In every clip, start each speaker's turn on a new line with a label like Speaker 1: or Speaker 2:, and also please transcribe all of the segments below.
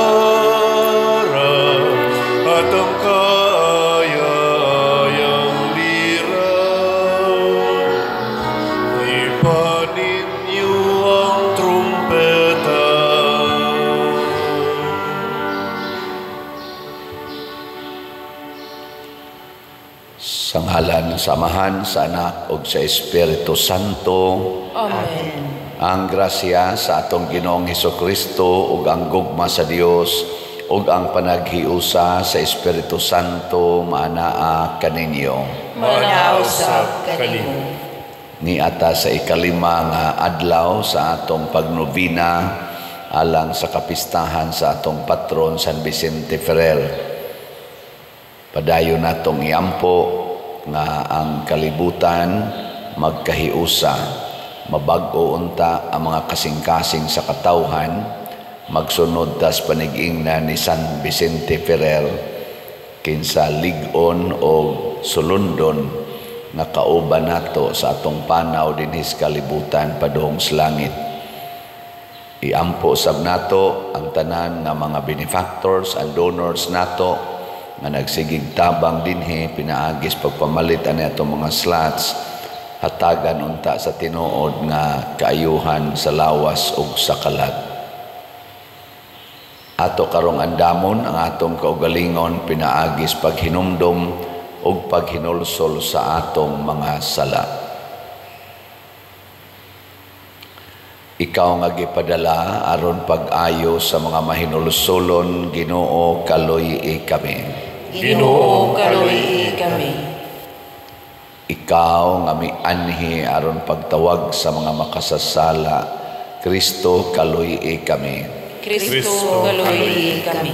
Speaker 1: Bara at ang kaaya-ayang lira. Hipan ninyo ang trumpeta.
Speaker 2: Sa ngalan sa Amahan, sa Anak ug sa Espiritu Santo.
Speaker 3: Amen.
Speaker 2: Ang grasya sa atong Ginoong Hesukristo ug ang gugma sa Dios ug ang panaghiusa sa Espiritu Santo maanaa kaninyo.
Speaker 3: Maanaa usab kanimo.
Speaker 2: Niata sa ikalima nga adlaw sa atong pagnobina alang sa kapistahan sa atong patron San Vicente Ferrer. Padayon natong iampo nga ang kalibutan magkahiusa, mabag-o unta ang mga kasing-kasing sa katawhan, magsunod tas panig-ingna ni San Vicente Ferrer kinsa lig-on o sulundon nga kauban nato sa atong panaw dinhi sa kalibutan padung sa langit. Iampo sab nato ang tanan nga mga benefactors and donors nato nga nagsigig tabang dinhi pinaagis pagpamalit ani atong mga slots, hatagan unta sa tinuod nga kaayuhan sa lawas ug sa kalag. Ato karong andamon ang atong kaugalingon pinaagis paghinumdom ug paghinulsol sa atong mga sala. Ikaw nga gipadala aron pag-ayo sa mga mahinulsolon, Ginoo, kaluy-i kami.
Speaker 3: Ginoo, kaluy-i kami.
Speaker 2: Ikaw nga mianhi aron pagtawag sa mga makasasala, Kristo, kaluy-i kami.
Speaker 3: Kristo, kaluy-i kami.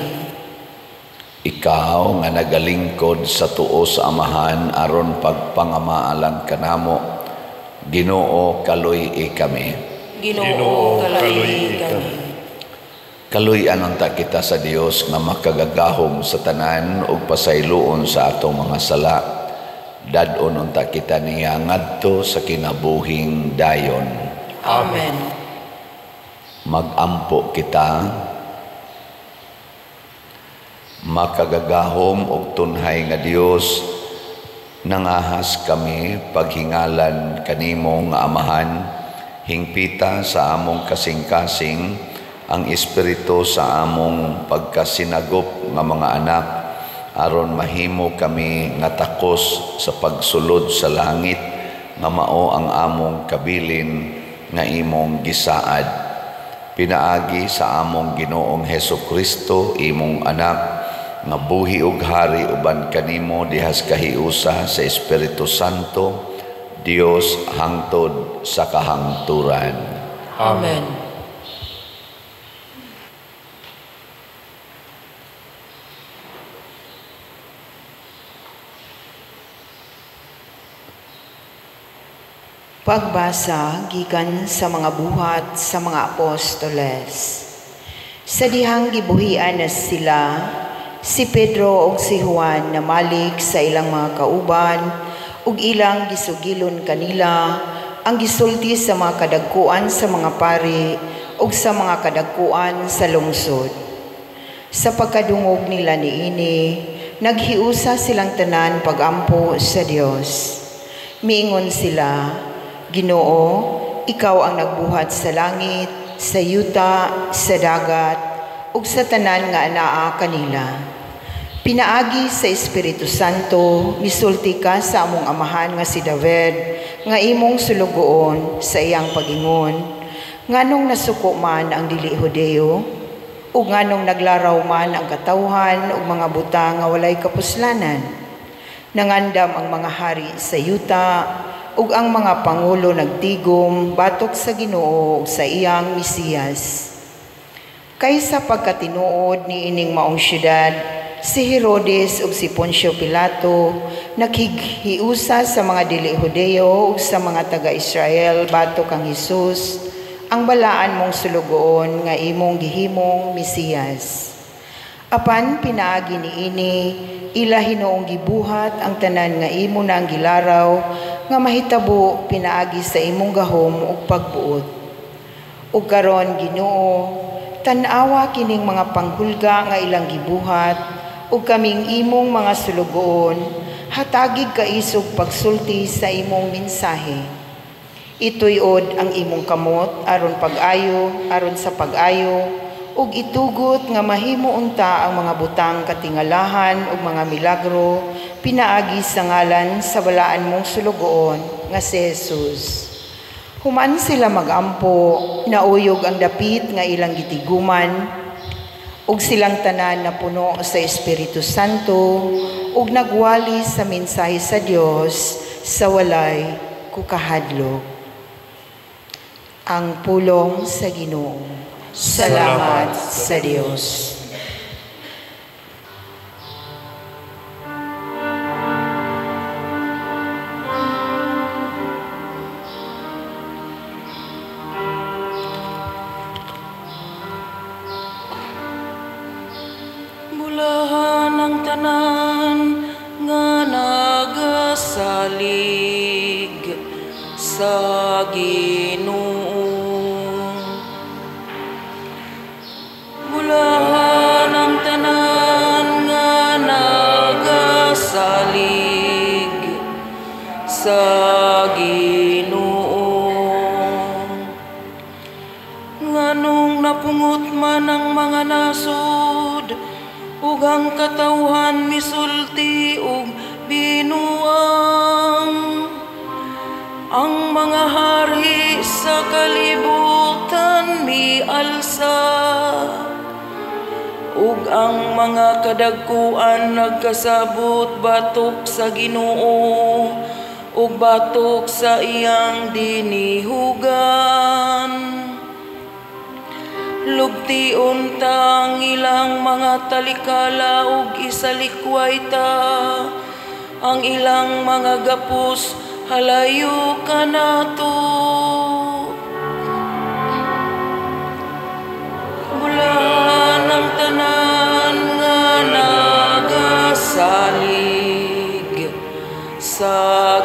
Speaker 2: Ikaw nga nagalingkod sa tuo sa Amahan aron pagpangamaalan kanamo, Ginoo, kaluy-i kami.
Speaker 3: Ginoo, kaluy-i kami.
Speaker 2: Kaluy-an unta kita sa Dios nga makagagahom sa tanan ug pasayloon sa atong mga sala. Dad-on unta kita niya ngadto sa kinabuhing dayon.
Speaker 3: Amen.
Speaker 2: Magampo kita. Makagagahom og tunhay nga Dios, nangahas kami paghingalan kanimo nga Amahan, hingpita sa among kasing-kasing ang espiritu sa among pagkasinagop nga mga anak, aron mahimo kami nga takos sa pagsulod sa langit nga mao ang among kabilin nga imong gisaad. Pinaagi sa among Ginoong Hesukristo, imong anak, nga buhi ug hari uban kanimo dihas kahiusa sa Espiritu Santo, Dios hangtod sa kahangturan.
Speaker 3: Amen.
Speaker 4: Pagbasa gikan sa mga buhat sa mga apostoles. Sa dihang gibuhian na sila, si Pedro ug si Juan namalik sa ilang mga kauban ug ilang gisugilon kanila ang gisulti sa mga kadagkuan sa mga pari ug sa mga kadagkuan sa lungsod. Sa pagkadungog nila niini, naghiusa silang tanan pagampo sa Dios. Miingon sila, Ginoo, ikaw ang nagbuhat sa langit, sa yuta, sa dagat, ug sa tanan nga anaa kanila. Pinaagi sa Espiritu Santo, misulti ka sa among amahan nga si David, nga imong sulugoon sa iyang pagingon, nganong nasuko man ang dili Hudeo, ug nganong naglaraw man ang katawhan ug mga butang nga walay kapuslanan. Nangandam ang mga hari sa yuta, ug ang mga pangulo nagtigom batok sa Ginoo ug sa iyang Mesiyas. Kaysa pagkatinuod ni ining maong syudad, si Herodes ug si Poncio Pilato nakighiusa sa mga dili Hudeo ug sa mga taga-Israel batok kang Hesus, ang balaan mong sulugoon nga imong gihimong Mesiyas. Apan pinaagi niini, ila hinuong gibuhat ang tanan nga imo nang gilaraw nga mahitabo pinaagi sa imong gahom ug pagbuot. Ug karon Ginoo, tan-awa kining mga panghulga nga ilang gibuhat ug kaming imong mga sulugoon, hatagig kaisog pagsulti sa imong mensahe. Ituyod ang imong kamot aron pag-ayo, aron sa pag-ayo, ug itugot nga mahimo unta ang mga butang katingalahan ug mga milagro pinaagi sa ngalan sa balaan mong sulugoon nga si Jesus. Human sila magampo, nauyog ang dapit nga ilang gitiguman, ug silang tanan na puno sa Espiritu Santo, ug nagwali sa mensahe sa Dios sa walay kukahadlok. Ang pulong sa Ginoo. Salamat sa Dios.
Speaker 3: Bulahan ang tanan nga nagasalig sa Ginoo. Bulahan ang tanan nga nagasalig sa Ginoo. Nganong napungot man ang mga nasod, ug ang katawhan misulti ug binuang. Ang mga hari sa kalibutan mialsa, ug ang mga kadagkuan nagkasabot batok sa Ginoo ug batok sa iyang dinihugan. Lugtion ta ang ilang mga talikala ug isalikway ta ang ilang mga gapos, halayo kanato. Bulahan ang tanan nga nagasalig sa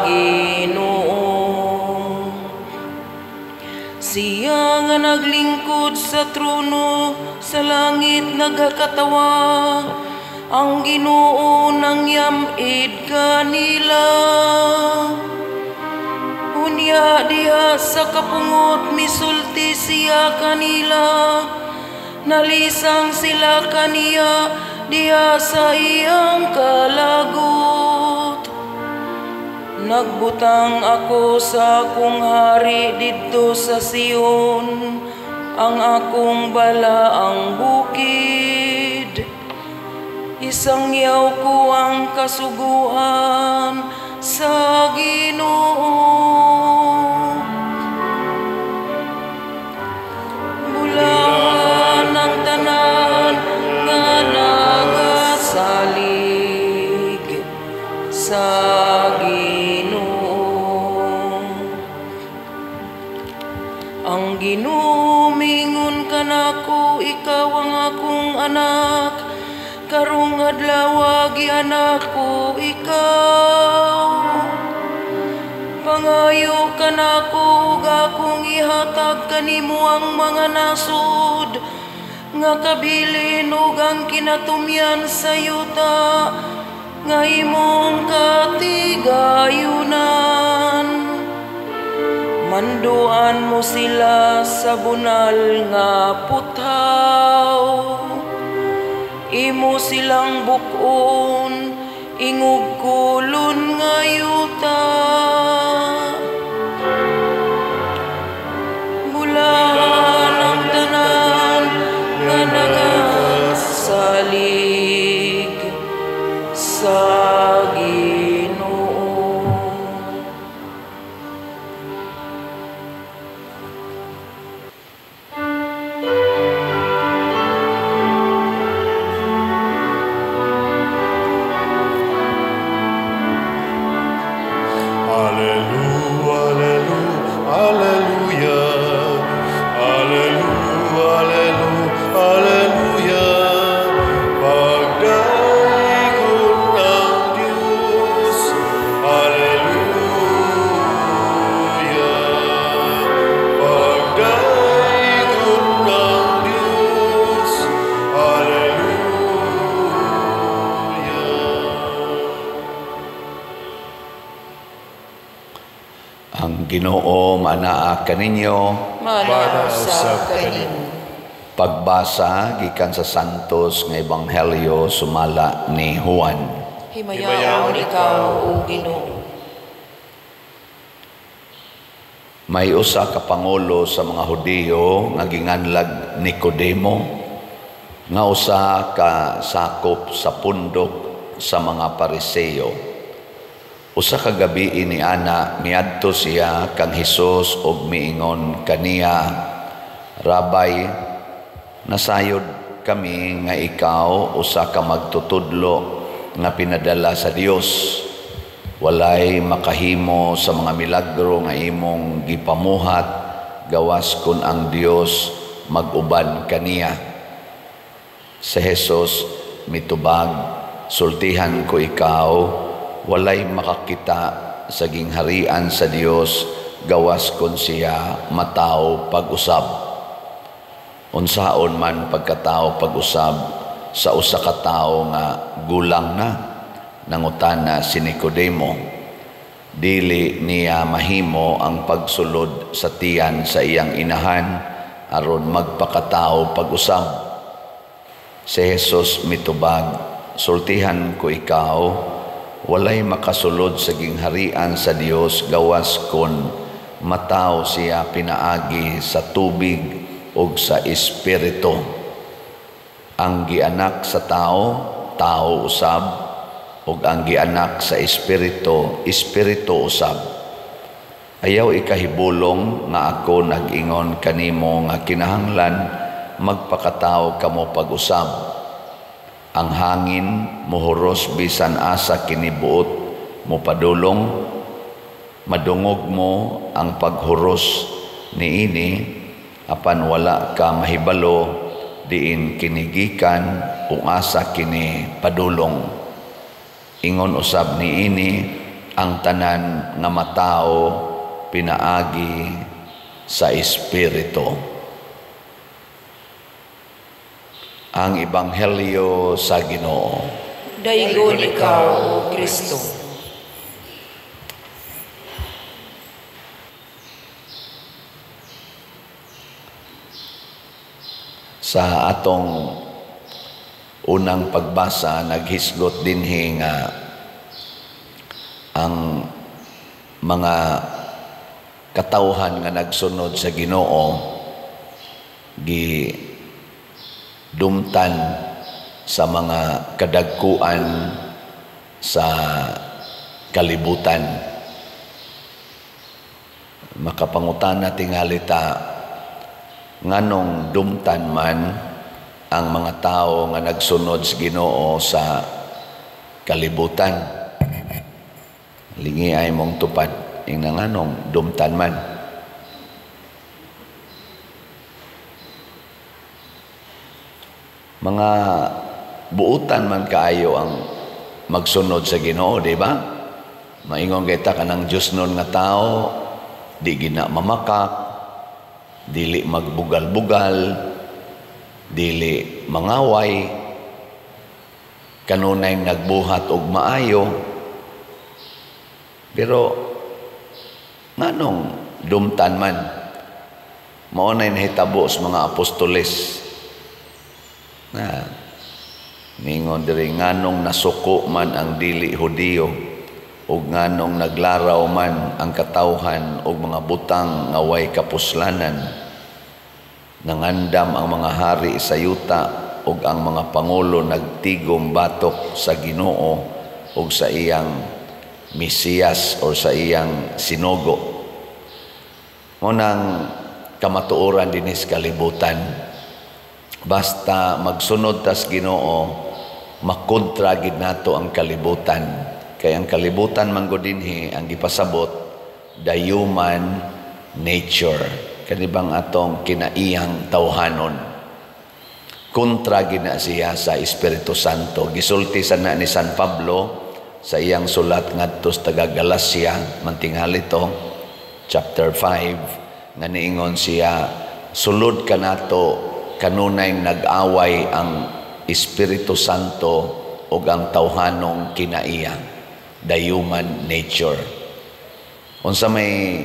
Speaker 3: Ginoo. Siya nga naglingkod sa trono sa langit nagakatawa, ang Ginoo nang yamid kanila. Unya diha sa kapungot misulti siya kanila, nalisang sila kaniya diha sa iyang kalagot. Nagbutang ako sa akong hari didto sa Sion, ang akong balaang bukid. Isangyaw ko ang kasuguan sa Ginoo. Bulahan ang tanan nga nagasalig sa Ginoo. Ang Ginoo mingon kanako, ikaw ang akong anak, karong adlaw gianak ko ikaw. Pangayo kanako ug akong ihatag kanimo ang mga nasod nga kabilin ug ang kinatumyan sa yuta nga imong katigayunan. Manduan mo sila sa bunal nga puthaw, imo silang buk-on, ingog kulon nga yuta. Bulahan ang tanan nga nagasalig sa Ginoo.
Speaker 1: Alleluia, alleluia, alleluia.
Speaker 2: Ang Ginoo manaa kaninyo.
Speaker 3: Mana usab kanimo.
Speaker 2: Pagbasa gikan sa Santos nga Ebanghelyo sumala ni Juan.
Speaker 3: Himayaon ikaw, o Ginoo.
Speaker 2: May usa ka pangulo sa mga Hudiyo nga ginganlag Nicodemo, nga usa ka sakop sa pundok sa mga Pariseo. Usa ka gabi ni ana miadto siya kang Hesus og miingon kaniya, "Rabay, nasayod kami nga ikaw usa ka magtutudlo nga pinadala sa Dios. Walay makahimo sa mga milagro nga imong gipamuhat gawas kun ang Dios mag-uban kaniya." Si Jesus mitubag, "Sultihan ko ikaw, walay makakita sa gingharian sa Dios gawas kun siya mataw pag-usab." Unsaon man pagkatao pag-usab sa usa ka tawo nga gulang na? Nangutana si Nicodemo. Dili niya mahimo ang pagsulod sa tiyan sa iyang inahan aron magpakatao pag-usab. Si Jesus mitubag, "Sultihan ko ikaw, walay makasulod sa gingharian sa Dios gawas kon mataw siya pinaagi sa tubig ug sa espiritu. Ang gianak sa tao, tao usab, ug ang gianak sa espiritu, espiritu usab. Ayaw ikahibulong nga ako nag-ingon kanimo nga kinahanglan magpakatao kamo pag-usab. Ang hangin muhuros bisan asa kinibuot mopadulong, madungog mo ang paghuros niini, apan wala ka mahibalo diin kinigikan ug asa kini padulong. Ingon usab niini ang tanan nga matawo pinaagi sa espiritu." Ang Ebanghelyo sa Ginoo.
Speaker 3: Daygon ikaw, O Kristo.
Speaker 2: Sa atong unang pagbasa, naghisgot dinhi nga ang mga katawhan nga nagsunod sa Ginoo gi dumtan sa mga kadagkuan sa kalibutan. Makapangutana tingali ta nganong dumtan man ang mga tao nga nagsunod sa Ginoo sa kalibutan. Lingi ay mong tupad ing nganong dumtan man. Mga buutan man kaayo ang magsunod sa Ginoo, di ba? Maingon kita kanang Diyos nun nga tao, di gina mamakak, dili magbugal-bugal, dili mangaway, kanunay nagbuhat og maayo. Pero nganong dumtan man? Mao nay nahitabo sa mga apostoles. Na ningon diri, nganong nasuko man ang dili Hudiyo ug nganong naglaraw man ang katawhan og mga butang nga way kapuslanan. Nangandam ang mga hari sa yuta ug ang mga pangulo nagtigom batok sa Ginoo ug sa iyang Mesiyas or sa iyang sinugo. Ngunang kamatuoran dinis kalibutan, basta magsunod tas Ginoo, makontra gid nato ang kalibutan. Kay ang kalibutan man gud dinhi ang gipasabot the human nature, kanibang atong kinaiyang tawhanon. Kontra gid na siya sa Espiritu Santo. Gisulti sana ni San Pablo sa iyang sulat ngadto sa taga Galacia, mantinghali to, chapter 5, nga niingon siya, sulod kanato kanunay nag-away ang Espiritu Santo ug ang tawhanong kinaiya, the human nature. Unsa may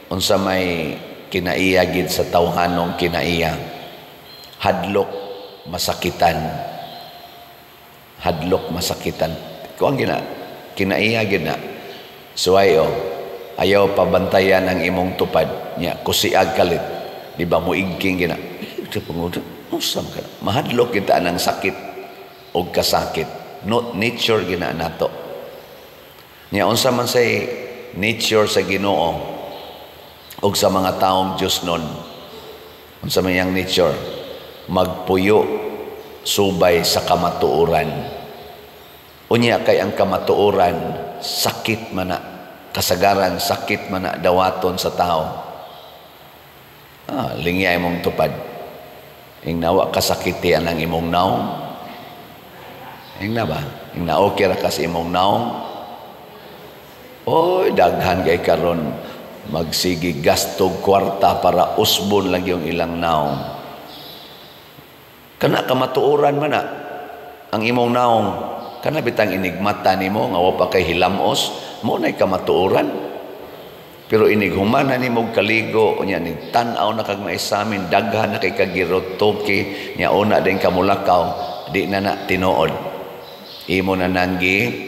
Speaker 2: Unsa may kinaiya gid sa tawhanong kinaiya? Hadlok masakitan. Hadlok masakitan. Kuan gina, kinaiya gid na. Suway o, ayaw pabantayan ang imong tupad nya, kusiag kalit. Di ba muigking gina? Unsa man kana? Mahadlok kita ng sakit og kasakit. No, nature gina nato. Nya unsa man say nature sa Ginoo og sa mga taong Diyos nun? Unsa man iyang nature? Magpuyo subay sa kamatuoran. Unya kay ang kamatuoran sakit man na, kasagaran sakit man na dawaton sa tao. Ah, lingya imong tupad. Ing nawa kasakiti ang imong naong. Ing na ba? Ing na okay ra kas imong naong. Oy, daghan kay karon magsigi gasto kwarta para usbon lang yung ilang naong. Kana kamatuoran man na ang imong naong. Kana bitang inigmata nimo nga wa pa kay hilamos, mo nay kamatuoran. Pero inig human na nimo kaligo, unya nig tan-aw na kag maisamin, daghan na kay kagirotoke, nya una din kamulakaw, di na na tinuod. Imo na nanggi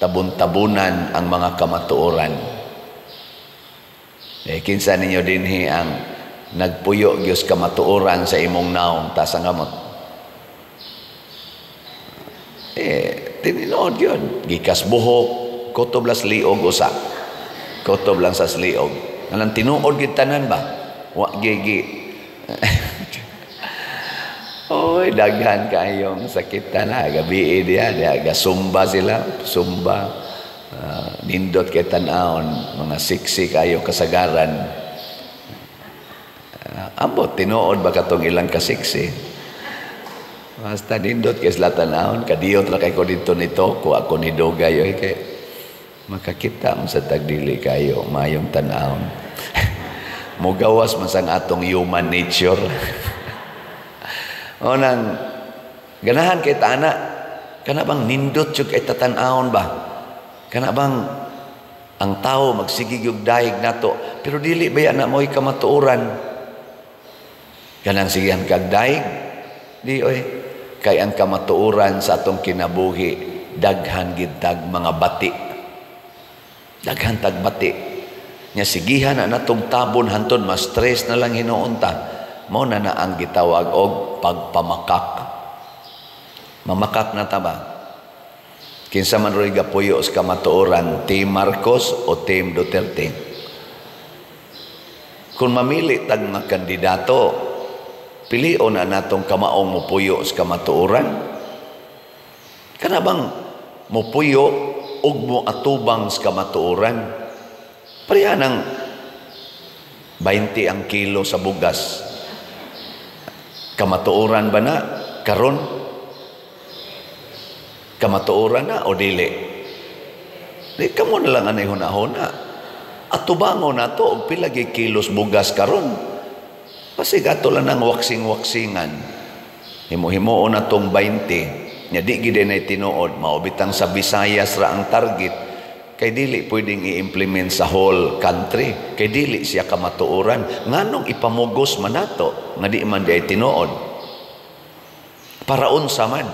Speaker 2: tabon-tabunan ang mga kamatuoran. Eh, kinsa ninyo dinhi ang nagpuyo gyud kamatuoran sa imong naong? Taas ang kamot. Eh, tinuod yun. Gikas buhok, kutob las liog usa. Kutob lang sa liog. Anang tinuod gid tanan ba? Wa gigi. Oy, daghan kayong sakit na gabi diha, diha gasumba sila, sumba. Nindot kay tan-awon, mga siksi kayo kasagaran. Ambot tinuod ba katong ilang kasiksi? Basta nindot kay sila tan-awon, kadiyot ra kay ko didto nito, ko ako ni dugay oy, kay makakita mo sa tagdili kayo mayong tan-awon. Mugawas man sang atong human nature. O nang ganahan kay tana, kana bang nindot jud kay tatan-awon ba? Kana bang ang tao magsige og dayeg nato, pero dili ba na mo'y kamatuoran? Kanang sigihan kag dayeg, di oy. Kay ang kamatuoran sa atong kinabuhi, daghan gid tag mga bati. Daghan tag bati. Nya sigihan na natong tabon hantod ma-stress na lang hinuon ta. Mao na na ang gitawag og pagpamakak. Mamakak na ta ba? Kinsa man ro'y gapuyo sa kamatuoran, Team Marcos o Team Duterte? Kung mamili tag mga kandidato, pilion na natong kamaong mupuyo sa kamatuoran. Kana bang mupuyo ug mo atubang sa kamatuoran? Pareha ng 20 ang kilo sa bugas. Kamatuoran ba na karon? Kamatuoran na o dili? Di kamo na lang anay hunahuna. Atubango na to og pila gyud kilos bugas karon. Basig ato lang ng waksing-waksingan. Himo-himuon na tong 20. Nya di gid nay tinuod, mao bitang sa Visayas ra ang target, kay dili pwedeng i-implement sa whole country, kay dili siya kamatuoran. Nganong ipamugos man nato nga di man di ay tinuod? Para unsa man?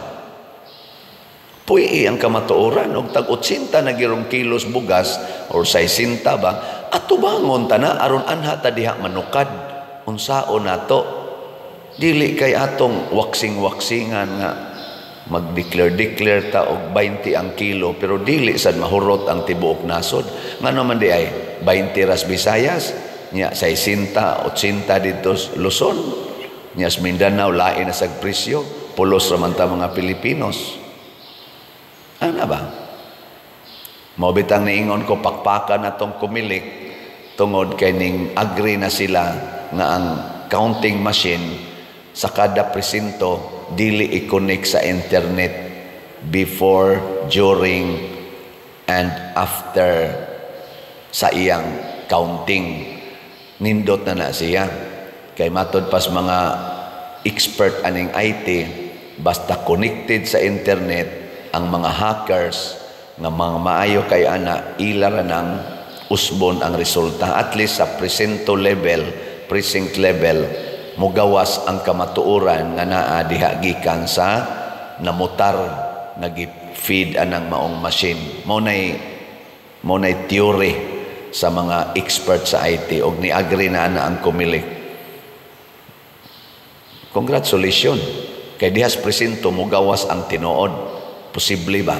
Speaker 2: Puy ang kamatuoran og tag 80 na girong kilos bugas or 60 ba, atubangon ta na aron anha ta diha manukad. Unsaon nato? Dili kay atong waksing-waksingan nga mag-declare-declare ta og 20 ang kilo, pero dili sad mahurot ang tibuok nasod. Ngano man di ay 20 ras Visayas, nya 60, 80 didto Luzon, nya sa Mindanao lain na sag presyo, pulos ra man ta mga Pilipinos. Ano ba? Mao bitang niingon ko pakpakan natong Comelec tungod kay ning agree na sila nga ang counting machine sa kada presinto dili i-connect sa internet before, during, and after sa iyang counting. Nindot na na siya. Kay matod pas mga expert aning IT, basta connected sa internet, ang mga hackers nga mga maayo kay ana ila ra nang usbon ang resulta. At least sa presinto level, precinct level, mugawas ang kamatuoran nga naa diha gikan sa namutar nga gi-feed anang maong machine. Mao nay theory sa mga expert sa IT og ni-agree na ana ang COMELEC. Congratulations. Kay dihas presinto mugawas ang tinuod. Posible ba?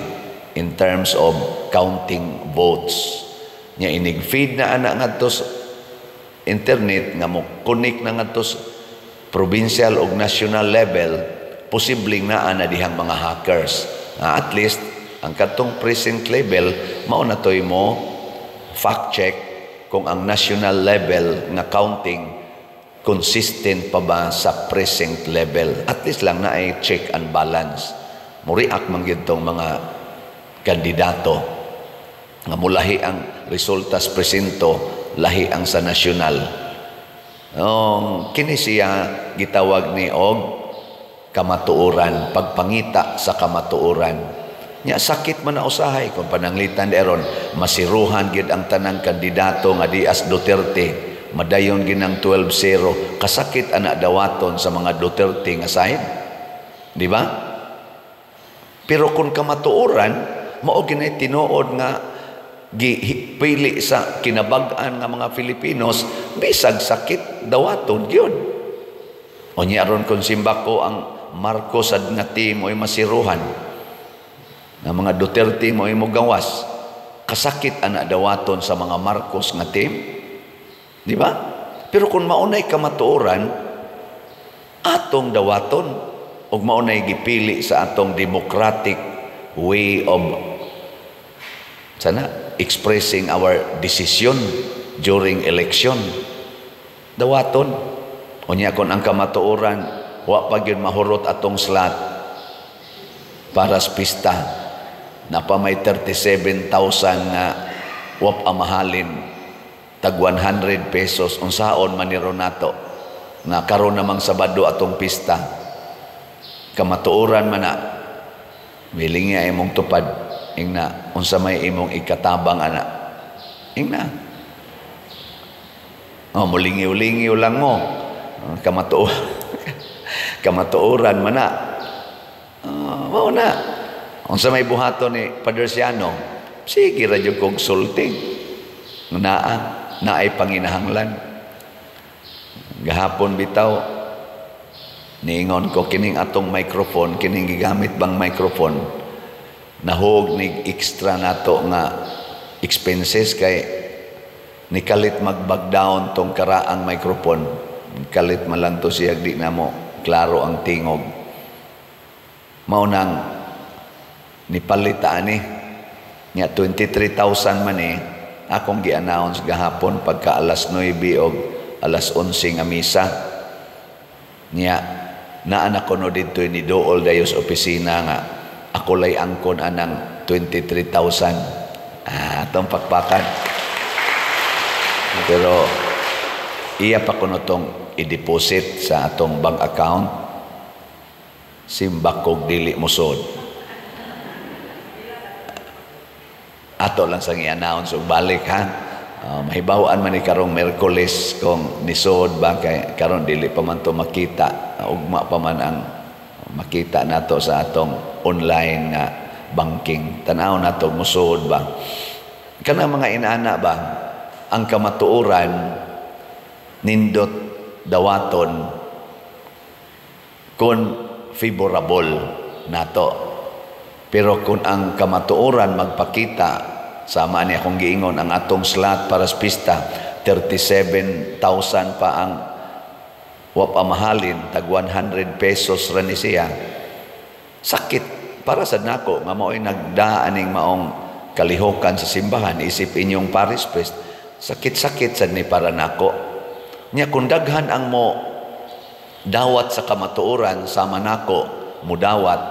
Speaker 2: In terms of counting votes. Nya inig feed na ana ngadto sa internet nga mo connect na ngadto sa provincial ug national level, posibleng naa na dihang mga hackers. Nga at least ang katong precinct level mao na toy mo fact check kung ang national level nga counting consistent pa ba sa precinct level. At least lang na ay check and balance. Muriak man gyud tong mga kandidato nga mulahi ang resulta sa presinto, lahi ang sa nasyonal. Oh, kini siya gitawag ni og kamatuoran, pagpangita sa kamatuoran. Nya sakit man na usahay kung pananglitan eron masiruhan gid ang tanang kandidato nga dias Duterte, madayon ginang 12-0. Kasakit ana dawaton sa mga Duterte nga side, di ba? Pero kung kamatuoran mao ginay tinuod nga gipili sa kinabag-an nga mga Filipinos, bisag sakit, dawaton gyud. Unya aron kung simbako ang Marcos ad nga team mo'y masiruhan nga mga Duterte mo'y mogawas, kasakit ana dawaton sa mga Marcos nga team, di ba? Pero kung maunay kamatuoran, atong dawaton ug maunay gipili sa atong democratic way of sana expressing our decision during election, dawaton. Unya kon ang kamatuoran wa pa gyud mahurot atong slot para sa pista, napa may 37,000 nga wa pa mahalin tag 100 pesos, unsaon man ni nato nga karon namang Sabado atong pista? Kamatuoran man na, milingi ay imong tupad, ingna unsa may imong ikatabang ana, ingna oh, mulingiw-lingiw lang mo. Kamatuoran man na, mao na. Unsa may buhaton ni Padre Siano? Sige ra jud kog sulti naa naay panginahanglan. Gahapon bitaw niingon ko, kining atong microphone, kining gigamit bang microphone, nahog nig extra nato nga expenses kay nikalit mag-bag down tong karaang microphone. Kalit man lang to siya, di na mo klaro ang tingog. Mao nang nipalit ani nya 23,000 man eh akong gi-announce gahapon pagka alas 9 og alas 11 nga misa. Niya naa na kuno didto ni dool dayo sa opisina nga ako lay angkon anang 23,000. Ah, atong pakpakan, pero iya pa kuno tong i-deposit sa atong bank account. Simbak kog dili musod, ato lang sang i-announce og balik ha. Mahibaw-an man ni karong Merkules kung nisod ba, kay karon dili pa man to makita, ugma pa man ang makita nato sa atong online nga banking. Tan-aw nato musod ba. Kana mga inaana ba, ang kamatuoran nindot dawaton kung favorable nato. Pero kung ang kamatuoran magpakita, sama ni akong giingon, ang atong slot para sa pista, 37,000 pa ang wa pa mahalin, tag 100 pesos ra ni siya. Sakit para sa nako nga mao'y nagdaan ning maong kalihokan sa simbahan isip inyong parish priest. Sakit-sakit sad ni para nako. Nya kung daghan ang mo dawat sa kamatuoran sama nako mudawat,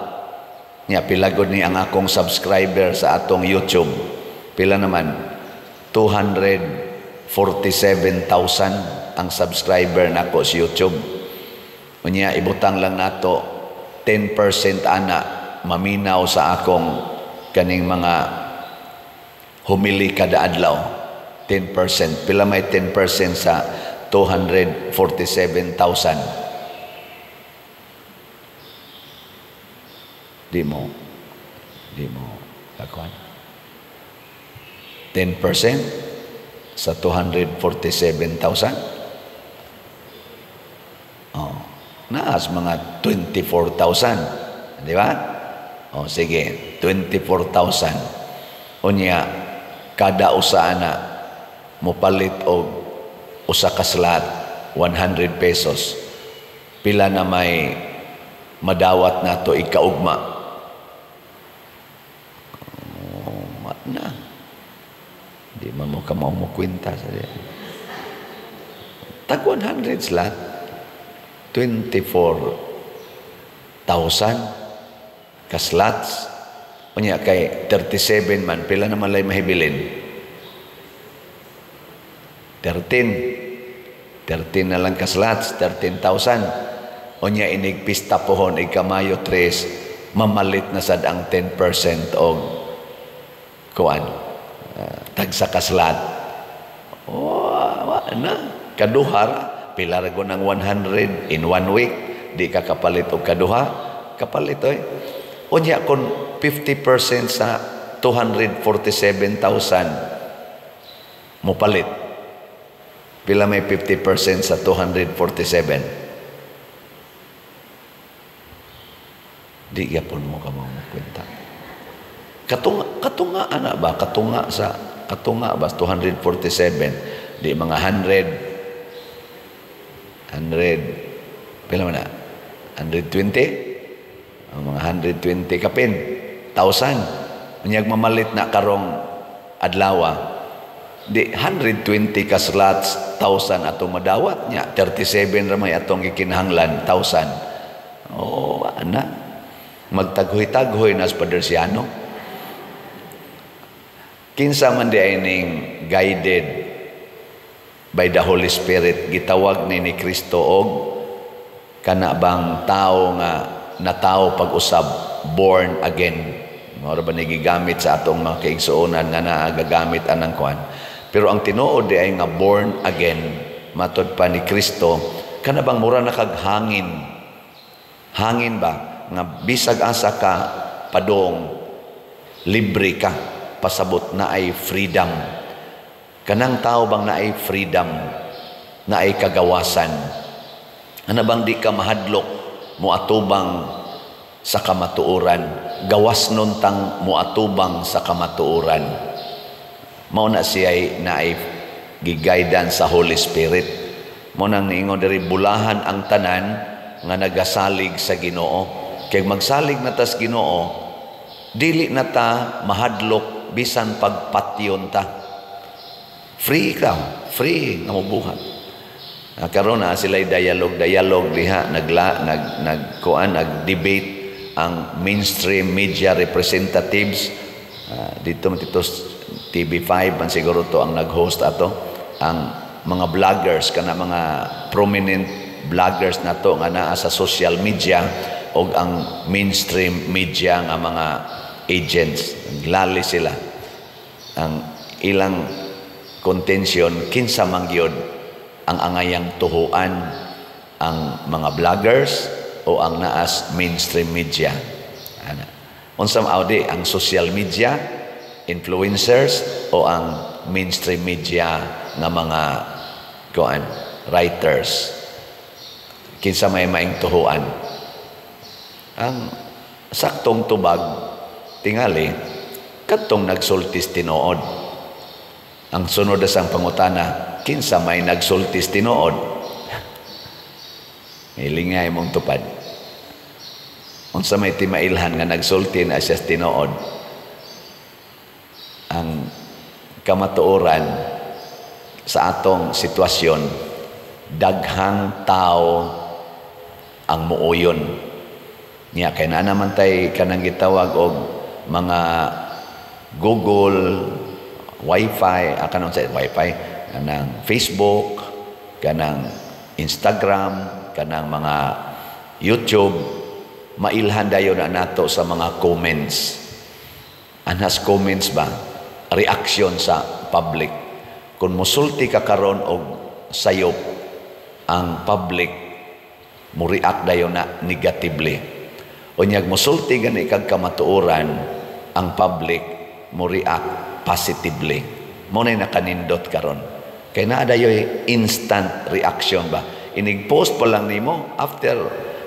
Speaker 2: nya pilagod ni ang akong subscriber sa atong YouTube, pila naman? 247,000 ang subscriber nako sa YouTube. Unya ibutang lang nato 10% ana maminaw sa akong kaning mga humili kada adlaw. 10%. Pila may 10% sa 247,000? Di mo kakuan. 10% sa 247,000? Oh, naas mga 24,000. Di ba? Oh, sige, 24,000. Unya, kada usa na mopalit og usa ka slot, 100 pesos. Pila na may madawat nato ikaugma? Oh, na. Di man mo ka mo kwenta sa diya. Tag 100 slot, 24,000 ka slots. Unya kay 37 man, pila naman lay mahibilin? 13. 13 na lang ka slots, 13,000. Unya inig pista pohon ika-Mayo 3, mamalit na sad ang 10% og kuan, tagsa ka slot. Oh, wa na. Kaduha pila ra ng 100 in one week, di ka kapalit og kaduha, kapalit oy. Unya kon 50% sa 247,000 mopalit. Pila may 50% sa 247? Di gyapon mo ka mo kwenta. Katunga, katunga ana ba? Katunga sa katunga ba 247? Di mga 100, 100, pila man na? 120? Ang mga 120 kapin, thousand. Unyag mamalit na karong adlawa. Di 120 ka slots, thousand atong madawat niya. 37 ra may atong gikinahanglan, thousand. Oh, ana. Magtaghoy-taghoy na sa Padersiano. Kinsa man di ay ning guided by the Holy Spirit, gitawag ni Kristo og kana bang tao nga natao pag-usab, born again. Mao ra ba ni gigamit sa atong mga kaigsuonan nga naa gagamit anang kuan. Pero ang tinuod di ay nga born again matod pa ni Kristo, kana bang mura na kag hangin. Hangin ba nga bisag asa ka padong, libre ka, pasabot na ay freedom. Kanang tao bang naay freedom, naay kagawasan? Ana bang di ka mahadlok moatubang sa kamatuoran? Gawas nun tang moatubang sa kamatuoran. Mao na siya naay giguidance sa Holy Spirit. Mao nang niingon diri, bulahan ang tanan nga nagasalig sa Ginoo. Kay magsalig na tas Ginoo, dili na ta mahadlok bisan pagpatyon ta. Free ka, free nga mobuhat. Karon na sila dialog-dialog diha, nagla nag nag kuan, nag-debate ang mainstream media representatives. Dito man dito TV5 man siguro to ang nag-host ato, ang mga vloggers, kana mga prominent vloggers nato nga naa sa social media, og ang mainstream media nga mga agents. Naglali sila. Ang ilang contention, kinsa man gyud ang angayang tuhuan, ang mga vloggers o ang naas mainstream media? Ana, unsa audi, ang social media influencers o ang mainstream media nga mga kuan, writers? Kinsa may maing tuhuan? Ang saktong tubag tingali, kadtong nagsultis tinuod. Ang sunod na sang pangutana, kinsa may nagsultis tinuod? Hilingay mong tupad. Unsa may timailhan nga nagsulti na siya tinuod? Ang kamatuoran sa atong sitwasyon, daghang tao ang muuyon. Nya kay naa naman tay kanang gitawag og mga Google, Wi-Fi, kanang sa Wi-Fi, kanang Facebook, kanang Instagram, kanang mga YouTube, mailhan dayon na nato sa mga comments. Anhas comments ba? Reaction sa public. Kung Kung musulti ka karon og sayop, ang public mo react dayon na negatively. Unyag musulti gani kag kamatuoran, ang public mo react positively. Mo na nakanindot karon. Kay naa dayoy instant reaction ba. Inig post pa lang nimo, after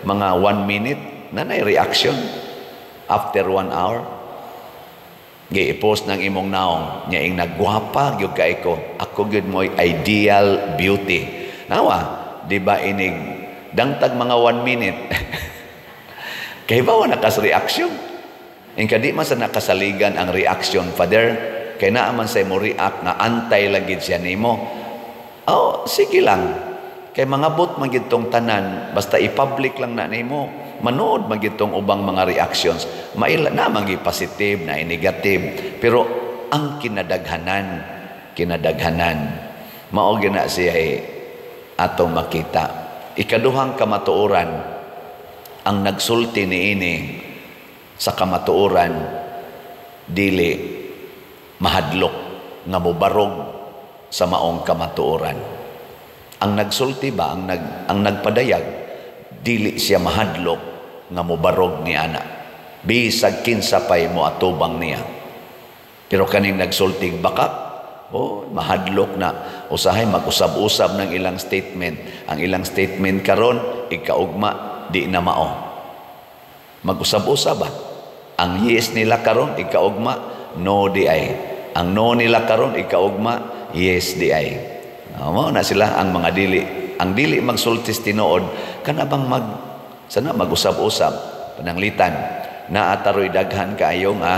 Speaker 2: mga 1 minute na nay reaction. After 1 hour, gi-post ng imong naong nya ing nagwapa gyud kay ko, ako gyud mo'y ideal beauty. Nawa, di ba, inig dangtag mga 1 minute, kay ba wa nakas reaction. Ingka di man sa nakasaligan ang reaction, Father, kay naa man say mo react nga antay lagi siya nimo. Oh, sige lang. Kay mga bot man gid tong tanan, basta i-public lang na nimo, manood man gid tong ubang mga reactions. Maila na man positive na negative, pero ang kinadaghanan, kinadaghanan mao gyud na siya eh, atong makita. Ikaduhang kamatuoran, ang nagsulti niini sa kamatuoran dili mahadlok nga mobarog sa maong kamatuoran. Ang nagsulti ba, ang nagpadayag, dili siya mahadlok nga mobarog ni ana bisag kinsa pay mo atubang niya. Pero kaning nagsultig bakak, oh, mahadlok na. Usahay mag-usab-usab ng ilang statement. Ang ilang statement karon ikaugma di na mao. Mag-usab-usab ba? Ang yes nila karon ikaugma, no di ay. Ang no nila karon ikaugma, yes di ay. Oh, mao na sila ang mga dili. Ang dili magsultis tinuod kana bang mag sana mag-usab-usab pananglitan naa taroy daghan kaayo nga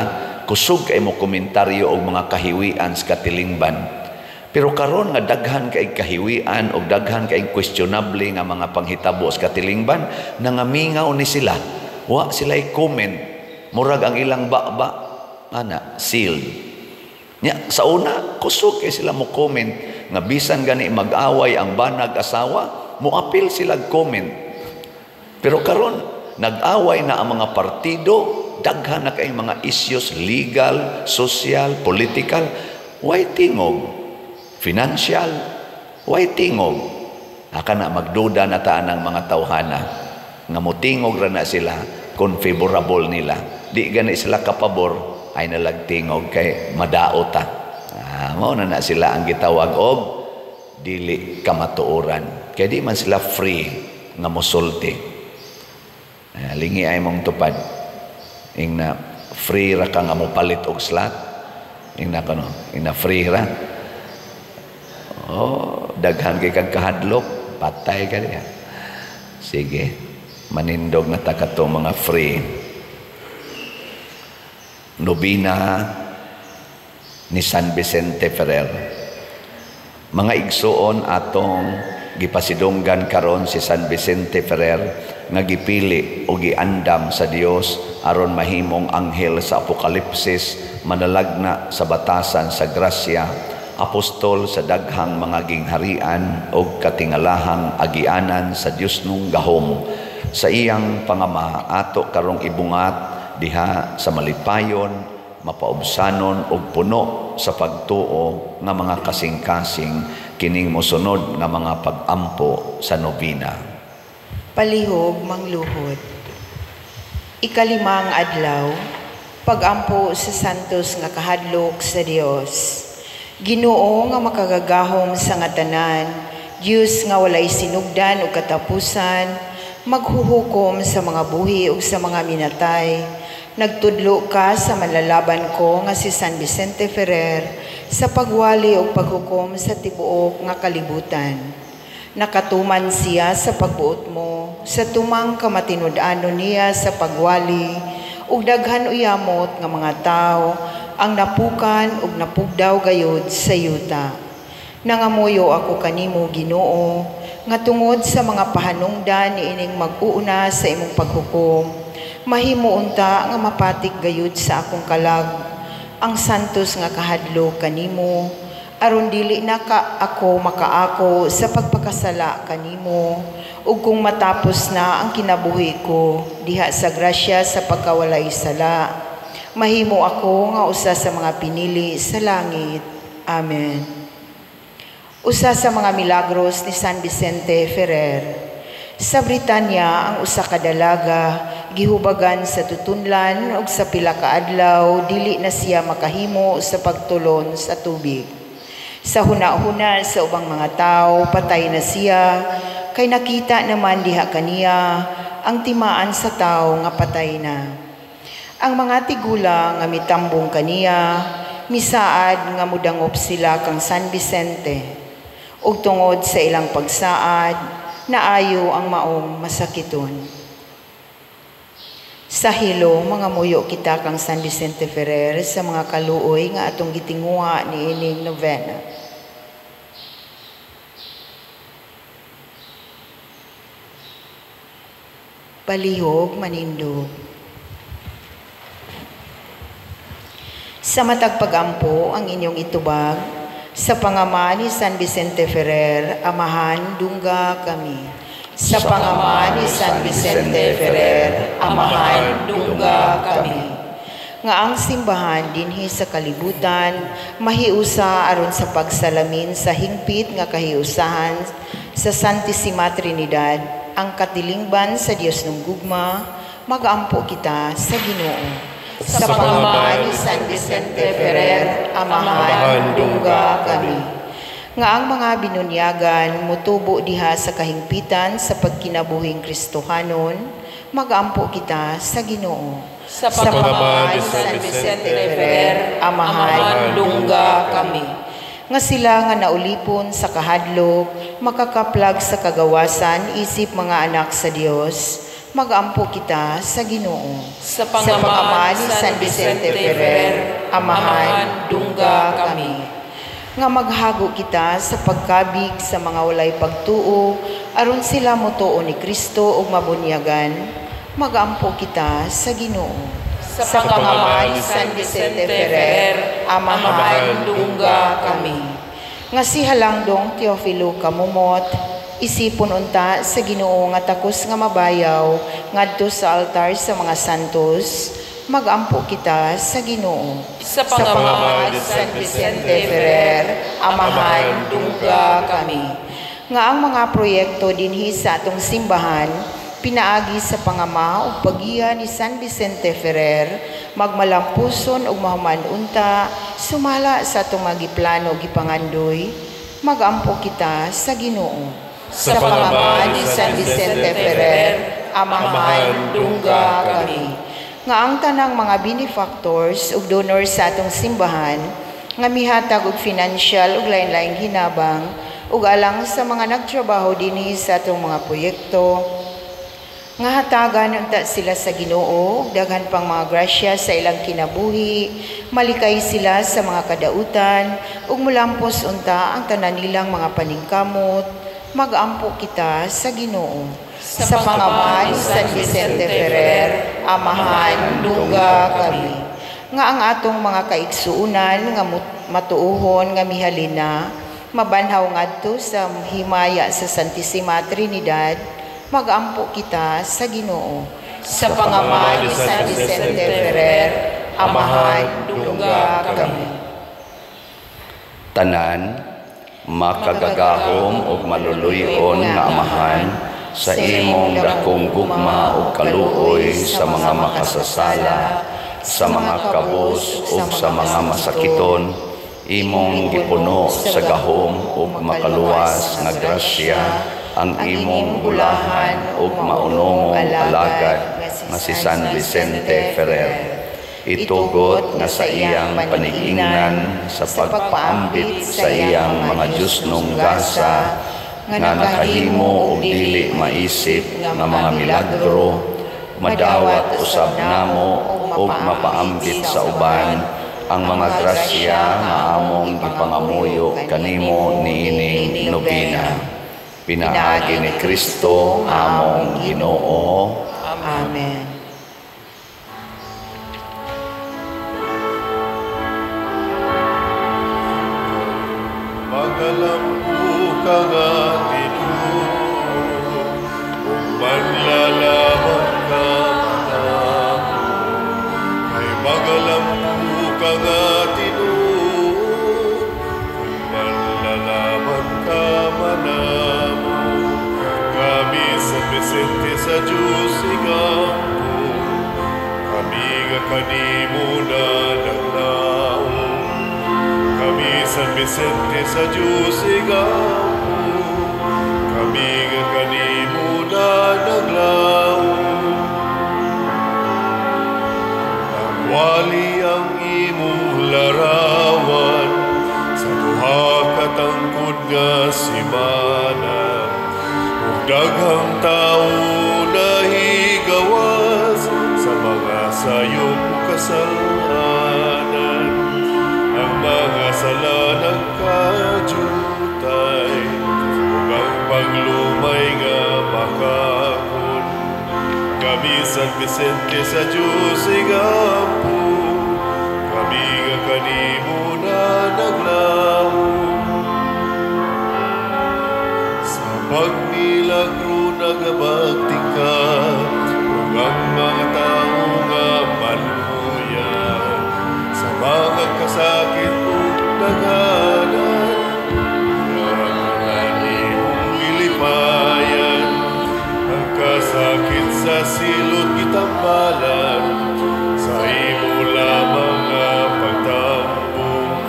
Speaker 2: kusog kay mo komentaryo og mga kahiwian sa katilingban. Pero karon nga daghan kay kahiwian og daghan kay questionable nga mga panghitabo sa katilingban, nangamingaw ni sila. Wa sila comment. Murag ang ilang baba ana sealed. Nya sa una kusog kay sila mo comment nga bisan gani mag-away ang banag asawa, moapil sila comment. Pero karon nag-away na ang mga partido, daghan na kay mga issues legal, social, political, way tingog. Financial, way tingog. Aka na magduda na taan ang mga tawhana nga motingog ra na sila kung favorable nila. Di gani sila kapabor, ay nalagtingog kay madaot ta. Ah, mao na na sila ang gitawag og dili kamatuoran. Kay di man sila free nga mosulti. Ah, lingi ay mong tupad. Ing na free ra ka nga mopalit og slot. Ing na kano, ing na free ra. Oh, daghan kay kag kahadlok, patay ka diha. Sige, manindog na ta kato mga free. Nobina ni San Vicente Ferrer. Mga igsuon, atong gipasidunggan karon si San Vicente Ferrer nga gipili o giandam sa Dios aron mahimong anghel sa Apokalipsis, manalagna sa batasan sa grasya, apostol sa daghang mga gingharian og katingalahang agianan sa Dios nung gahom. Sa iyang pangama ato karong ibungat diha sa malipayon, mapaubsanon og puno sa pagtuo nga mga kasing-kasing kining mosunod nga mga pag-ampo sa nobina.
Speaker 4: Palihog mangluhod. Ikalimang adlaw, pagampo sa santos nga kahadlok sa Dios. Ginoo nga makagagahom sa nga tanan, Dios nga walay sinugdan ug katapusan, maghuhukom sa mga buhi ug sa mga minatay. Nagtudlo ka sa manlalaban ko nga si San Vicente Ferrer sa pagwali ug paghukom sa tibuok nga kalibutan. Nakatuman siya sa pagbuot mo, sa tumang kamatinud-anon niya sa pagwali, ug daghan uyamot nga mga tawo ang napukan ug napugdaw gayud sa yuta. Nangamuyo ako kanimo, Ginoo, nga tungod sa mga pahanungdan niining mag-uuna sa imong paghukom, mahimo unta nga mapatik gayud sa akong kalag ang santos nga kahadlok kanimo, aron dili na ka ako makaako sa pagpakasala kanimo, ug kung matapos na ang kinabuhi ko diha sa grasya sa pagkawalay sala, mahimo ako nga usa sa mga pinili sa langit. Amen. Usa sa mga milagros ni San Vicente Ferrer. Sa Britanya, ang usa ka dalaga gihubagan sa tutunlan ug sa pila ka adlaw dili na siya makahimo sa pagtulon sa tubig. Sa huna-huna sa ubang mga tao, patay na siya, kay nakita naman diha kaniya ang timaan sa tao nga patay na. Ang mga tigulang nga mitambong kaniya, misaad nga mudangop sila kang San Vicente. Ug tungod sa ilang pagsaad, naayo ang maong masakiton. Sa hilo, mga muyo kita kang San Vicente Ferrer sa mga kaluoy nga atong gitinguha niining novena. Palihog manindog. Sa matag pagampo ang inyong itubag, sa pangama ni San Vicente Ferrer, Amahan, dungga kami. Sa pangama ni San Vicente Ferrer, Amahan, dungga kami. Nga ang simbahan dinhi sa kalibutan, mahiusa aron sa pagsalamin sa hingpit nga kahiusahan sa Santissima Trinidad, ang katilingban sa Dios ng gugma, magampo kita sa Ginoo. Sa pangama ni San Vicente Ferrer, Amahan, dungga kami. Nga ang mga binunyagan mutubo diha sa kahingpitan sa pagkinabuhing Kristohanon, magampo kita sa Ginoo.
Speaker 3: Sa pangama ni San Vicente Ferrer, Amahan, dungga kami.
Speaker 4: Nga sila nga naulipon sa kahadlok, makakaplag sa kagawasan isip mga anak sa Dios, magampo kita sa Ginoo.
Speaker 3: Sa pangama ni San Vicente Ferrer, Amahan, dungga kami.
Speaker 4: Nga maghago kita sa pagkabig sa mga walay pagtuo, aron sila motuo ni Kristo ug mabunyagan, magampo kita sa Ginoo.
Speaker 3: Sa pangama ni San Vicente Ferrer, Amahan, dungga kami.
Speaker 4: Nga si Halangdong Teofilo Kamumot, isipon unta sa Ginoo nga takos nga mabayaw ngadto sa altar sa mga santos, magampo kita sa Ginoo.
Speaker 3: Sa pangama ni San Vicente Ferrer, Amahan, dungga kami.
Speaker 4: Nga ang mga proyekto dinhi sa atong simbahan pinaagi sa pangama ug paggiya ni San Vicente Ferrer, magmalampuson ug mahuman unta sumala sa atong mga giplano gipangandoy, magampo kita sa Ginoo.
Speaker 1: Sa pangama ni San Vicente Ferrer, Amahan, dungga kami.
Speaker 4: Nga ang tanang mga benefactors ug donors sa atong simbahan nga mihatag og financial ug lain-laing hinabang ug alang sa mga nagtrabaho dinhi sa atong mga proyekto, nga hatagan unta sila sa Ginoo ug daghan pang mga grasya sa ilang kinabuhi, malikay sila sa mga kadautan ug mulampos unta ang tanan nilang mga paningkamot, magampo kita sa Ginoo. Sa pangama ni San Vicente Ferrer, Amahan, dungga kami. Nga ang atong mga kaigsuunan nga matuohon nga mihalina, mabanhaw ngadto sa himaya sa Santissima Trinidad, magampo kita sa Ginoo.
Speaker 3: Sa pangama ni San Vicente Ferrer, Amahan, dungga kami.
Speaker 2: Tanan, makagagahom ug maluluy-on nga Amahan, sa imong dakong gugma ug kaluoy sa mga makasasala, sa mga kabos ug sa mga masakiton, imong gipuno sa gahom ug makaluwas nga grasya ang imong bulahan ug maunongong alagad nga si San Vicente Ferrer. Itugot nga sa iyang panigingnan sa pagpaambit sa iyang mga Diyosnong gasa nga nakahimo og dili maisip nga mga milagro, madawat usab namo ug mapaambit sa uban ang mga grasya nga among gipangamuyo kanimo niining nobena. Pinaagi ni Kristo among Ginoo.
Speaker 4: Amen.
Speaker 1: Magalampu ka nga tinuod, kung manlalaban ka manako. Kay magalampu ka nga tinuod, kung manlalaban
Speaker 5: kanimo na naglaom. Kami San Vicente sa Diyos igampo, kami nga kanimo na naglaom. Nagwali ang imong larawan sa duha ka tangkod nga simana, ug daghang tawo nahigawas sa mga sayop ug kasalanan. Ang mga sala nagkajutay ug ang paglumay nga makakon. Kami San Vicente sa Diyos igampo, kami nga kanimo na naglaom. Sa pagmilagro nagabagting ka, ug ang mga tao nga maluya sa mga kasakit ug daganan, nga imong gilipayan. Ang kasakit sa silot gitambalan, sa imo lamang nga pagtambong.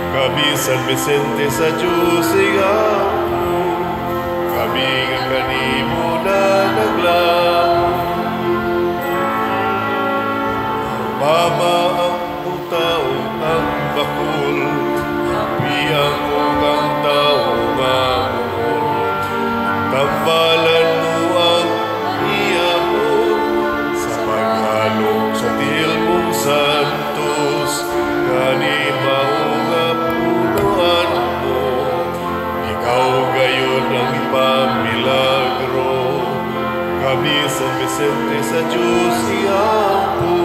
Speaker 5: Kami San Vicente sa Diyos igampo, kami nga kanimo na naglaom. Mama ang buta ug ang bakul, ang piyang ug ang tawo nga bungol. Tambalan mo ang iyahon sa paghalong sa tiil mong santos, gani mao nga punuan mo. Ikaw gayon ang ipamilagro. Kami San Vicente sa Diyos iampo,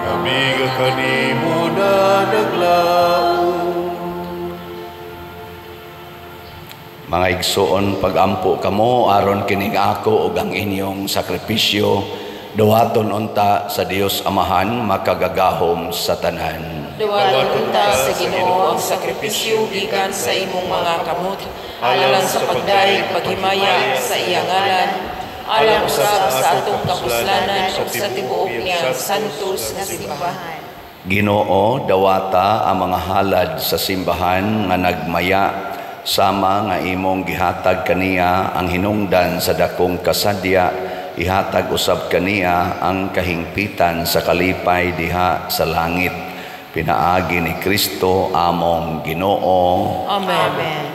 Speaker 5: kami nga kanimo na naglaom.
Speaker 2: Mga igsoon, pagampo kamo aron kining ako ug ang inyong sakripisyo duhaton unta sa Dios Amahan makagagahom sa tanan.
Speaker 1: Duwaton unta sa Ginoo ang sakripisyo gikan sa imong mga kamot, alang sa pagdayeg paghimaya sa iyang ngalan, alang usab sa atong kapuslanan ug sa tibuok niyang santos nga simbahan.
Speaker 2: Ginoo, dawata ang mga halad sa simbahan nga nagmaya sama nga imong gihatag kaniya ang hinungdan sa dakong kasadya, ihatag usab kaniya ang kahingpitan sa kalipay diha sa langit. Pinaagi ni Kristo among Ginoo.
Speaker 1: Amen.
Speaker 4: Amen.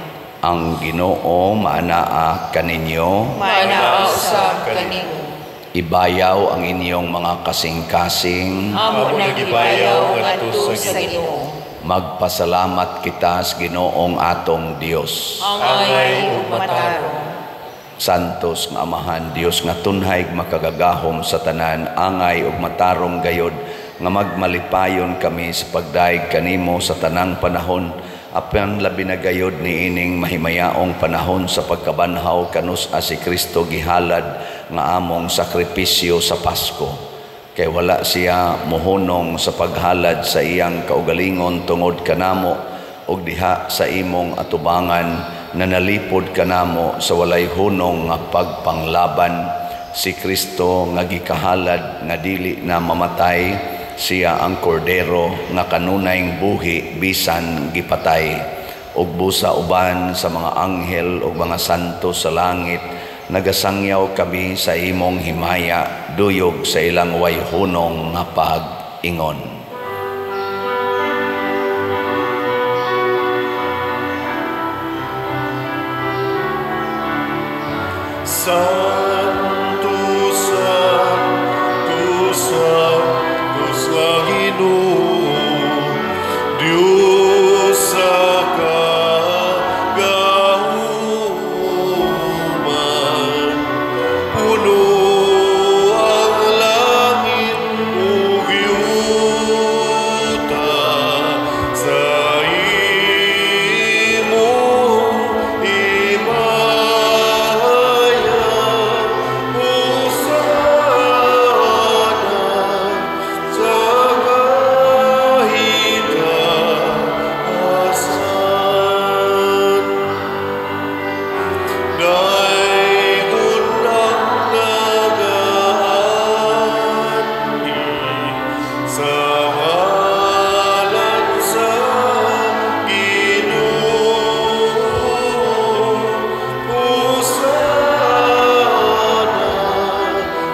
Speaker 2: Ang Ginoo maanaa kaninyo.
Speaker 1: Maanaa usab kanimo.
Speaker 2: Ibayaw ang inyong mga kasing-kasing.
Speaker 1: Amo nang gibayaw ngadto sa Ginoo.
Speaker 2: Magpasalamat kita sa Ginoong atong Dios.
Speaker 1: Angay ug matarong.
Speaker 2: Santos nga Amahan, Dios nga tunhay makagagahom sa tanan, angay ug matarong gayod nga magmalipayon kami sa pagdayeg kanimo sa tanang panahon, apan labi na gayod niining mahimayaong panahon sa pagkabanhaw kanus-a si Kristo gihalad nga among sakripisyo sa Pasko. Kay wala siya mohunong sa paghalad sa iyang kaugalingon tungod kanamo ug diha sa imong atubangan na nalipod kanamo sa walay hunong nga pagpanglaban. Si Kristo nga gikahalad nga dili na mamatay, siya ang kordero nga kanunayng buhi bisan gipatay. Ug busa uban sa mga anghel ug mga santo sa langit, nagasangyaw kami sa imong himaya, duyog sa ilang way hunong nga pag-ingon.
Speaker 5: Santo, Santo, Santos nga Ginoo, Dios sa kagahuman, puno ang langit ug yuta sa imong himaya. Hosana sa Sa ngalan sa Ginoo, Hosana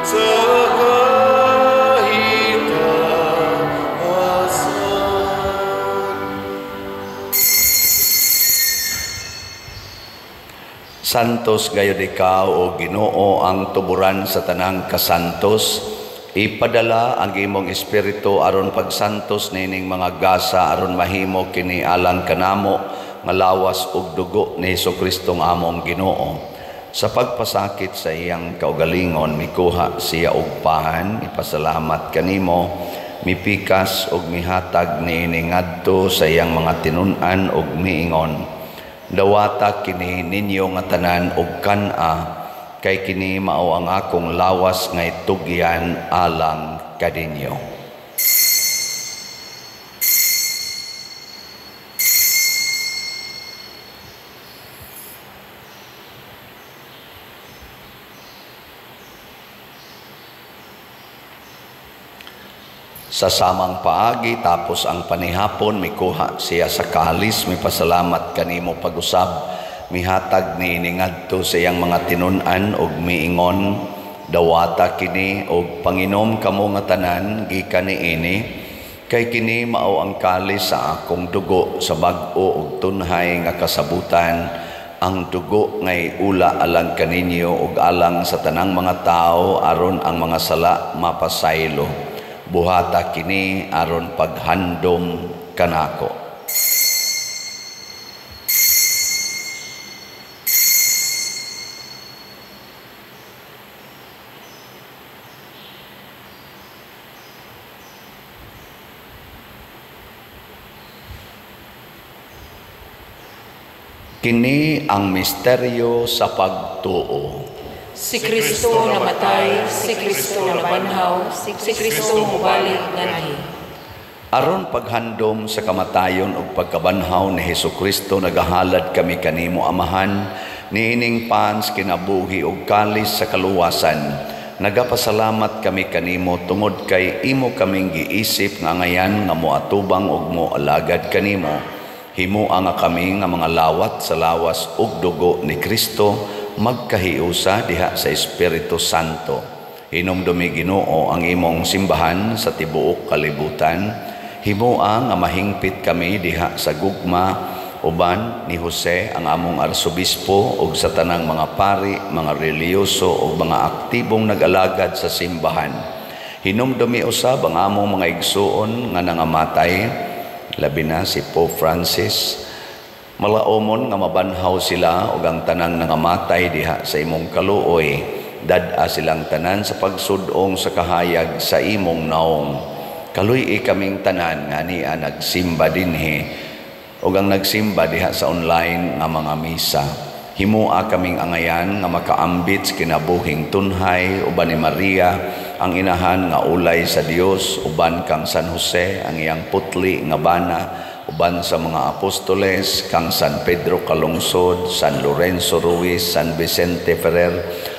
Speaker 5: sa kahitaasan.
Speaker 2: Santos gayud ikaw, o Ginoo, ang tuburan sa tanang kasantos. Ipadala ang imong espiritu aron pagsantos nining mga gasa aron mahimo kini alang kanamo nga lawas ug dugo ni Hesukristo nga among Ginoo. Sa pagpasakit sa iyang kaugalingon, mikuha siya og pan, ipasalamat kanimo, mipikas ug mihatag niini ngadto sa iyang mga tinun-an ug miingon: "Dawata kini ninyo nga tanan og kan-a, kay kini mao ang akong lawas nga itugyan alang kaninyo." Sa samang paagi, tapos ang panihapon, mikuha siya sa kalis, mipasalamat kanimo pag-usab, mihatag niini ngadto sa iyang mga tinun-an ug miingon: "Dawata kini og panginom kamo nga tanan gikan niini, kay kini mao ang kalis sa akong dugo sa bag-o ug tunhay nga kasabutan, ang dugo ngay ula alang kaninyo ug alang sa tanang mga tawo aron ang mga sala mapasaylo. Buhata kini aron paghandom kanako." Kini ang misteryo sa pagtuo.
Speaker 1: Si Kristo namatay, si Kristo nabanhaw, si Kristo mubalik nganhi.
Speaker 2: Aron paghandom sa kamatayon ug pagkabanhaw ni Hesukristo, nagahalad kami kanimo, Amahan, niining pans kinabuhi ug kalis sa kaluwasan. Nagapasalamat kami kanimo tungod kay imo kaming giisip nga ngayan nga moatubang ug moalagad kanimo. Himoa nga kami nga mga lawat sa lawas ug dugo ni Kristo magkahiusa diha sa Espiritu Santo. Hinumdumi, Ginoo, ang imong simbahan sa tibuok kalibutan. Himoa nga mahingpit kami diha sa gugma uban ni Jose ang among arsobispo ug sa tanang mga pari, mga relihiyoso ug mga aktibong nag-alagad sa simbahan. Hinumdumi usab ang among mga igsuon nga nangamatay, labi na si Pope Francis. Malaomon nga mabanhaw sila ug ang tanang nangamatay diha sa imong kaluoy. Dad-a silang tanan sa pagsud-ong sa kahayag sa imong naong. Kaluy-i kaming tanan nga ania nagsimba dinhi ug ang nagsimba diha sa online nga mga misa. Himoa kaming angayan nga makaambit sa kinabuhing tunhay uban ni Maria ang inahan nga ulay sa Dios, uban kang San Jose ang iyang putli nga bana, uban sa mga apostoles kang San Pedro Calungsod, San Lorenzo Ruiz, San Vicente Ferrer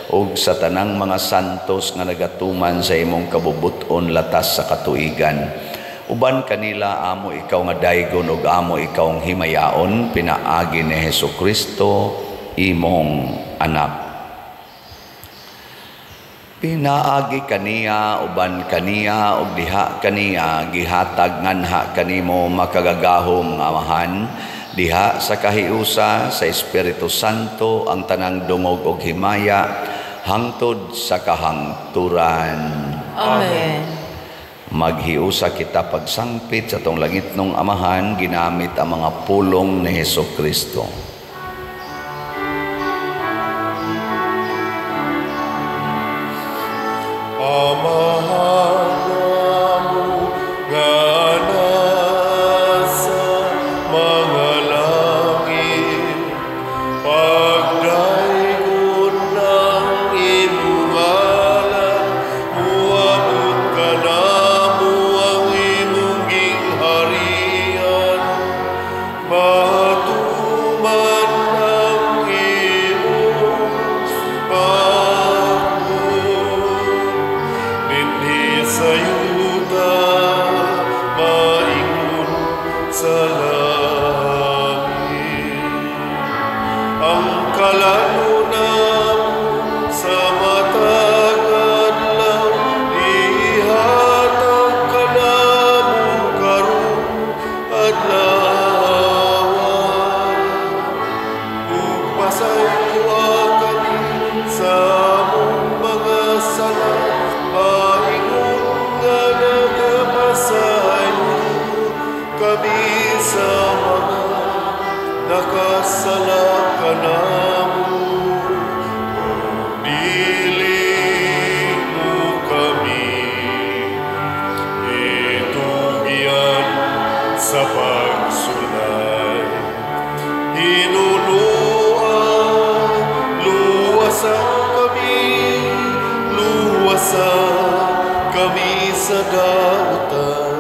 Speaker 2: ug sa tanang mga santos nga nagatuman sa imong kabubut-on latas sa katuigan. Uban kanila amo ikaw nga daygon ug amo ikaw ang himayaon pinaagi ni Hesukristo imong anak. Pinaagi kaniya, uban kaniya, ug diha kaniya, gihatag nganha kanimo makagagahom nga Amahan, diha sa kahiusa sa Espiritu Santo ang tanang dungog ug himaya hangtod sa kahangturan.
Speaker 1: Amen.
Speaker 2: Maghiusa kita pagsangpit sa atong langitnong Amahan ginamit ang mga pulong ni Hesukristo.
Speaker 5: Amahan namo nga nasa mga langit, pagdaygon ng imong ngalan, muabot kanamo ang imong gingharian, matuman kami sa mga nakasala kanamo. Dili mo kami itugyan sa pagsulay. Hinunoa, luwasa kami, luwasa kami sa dautan.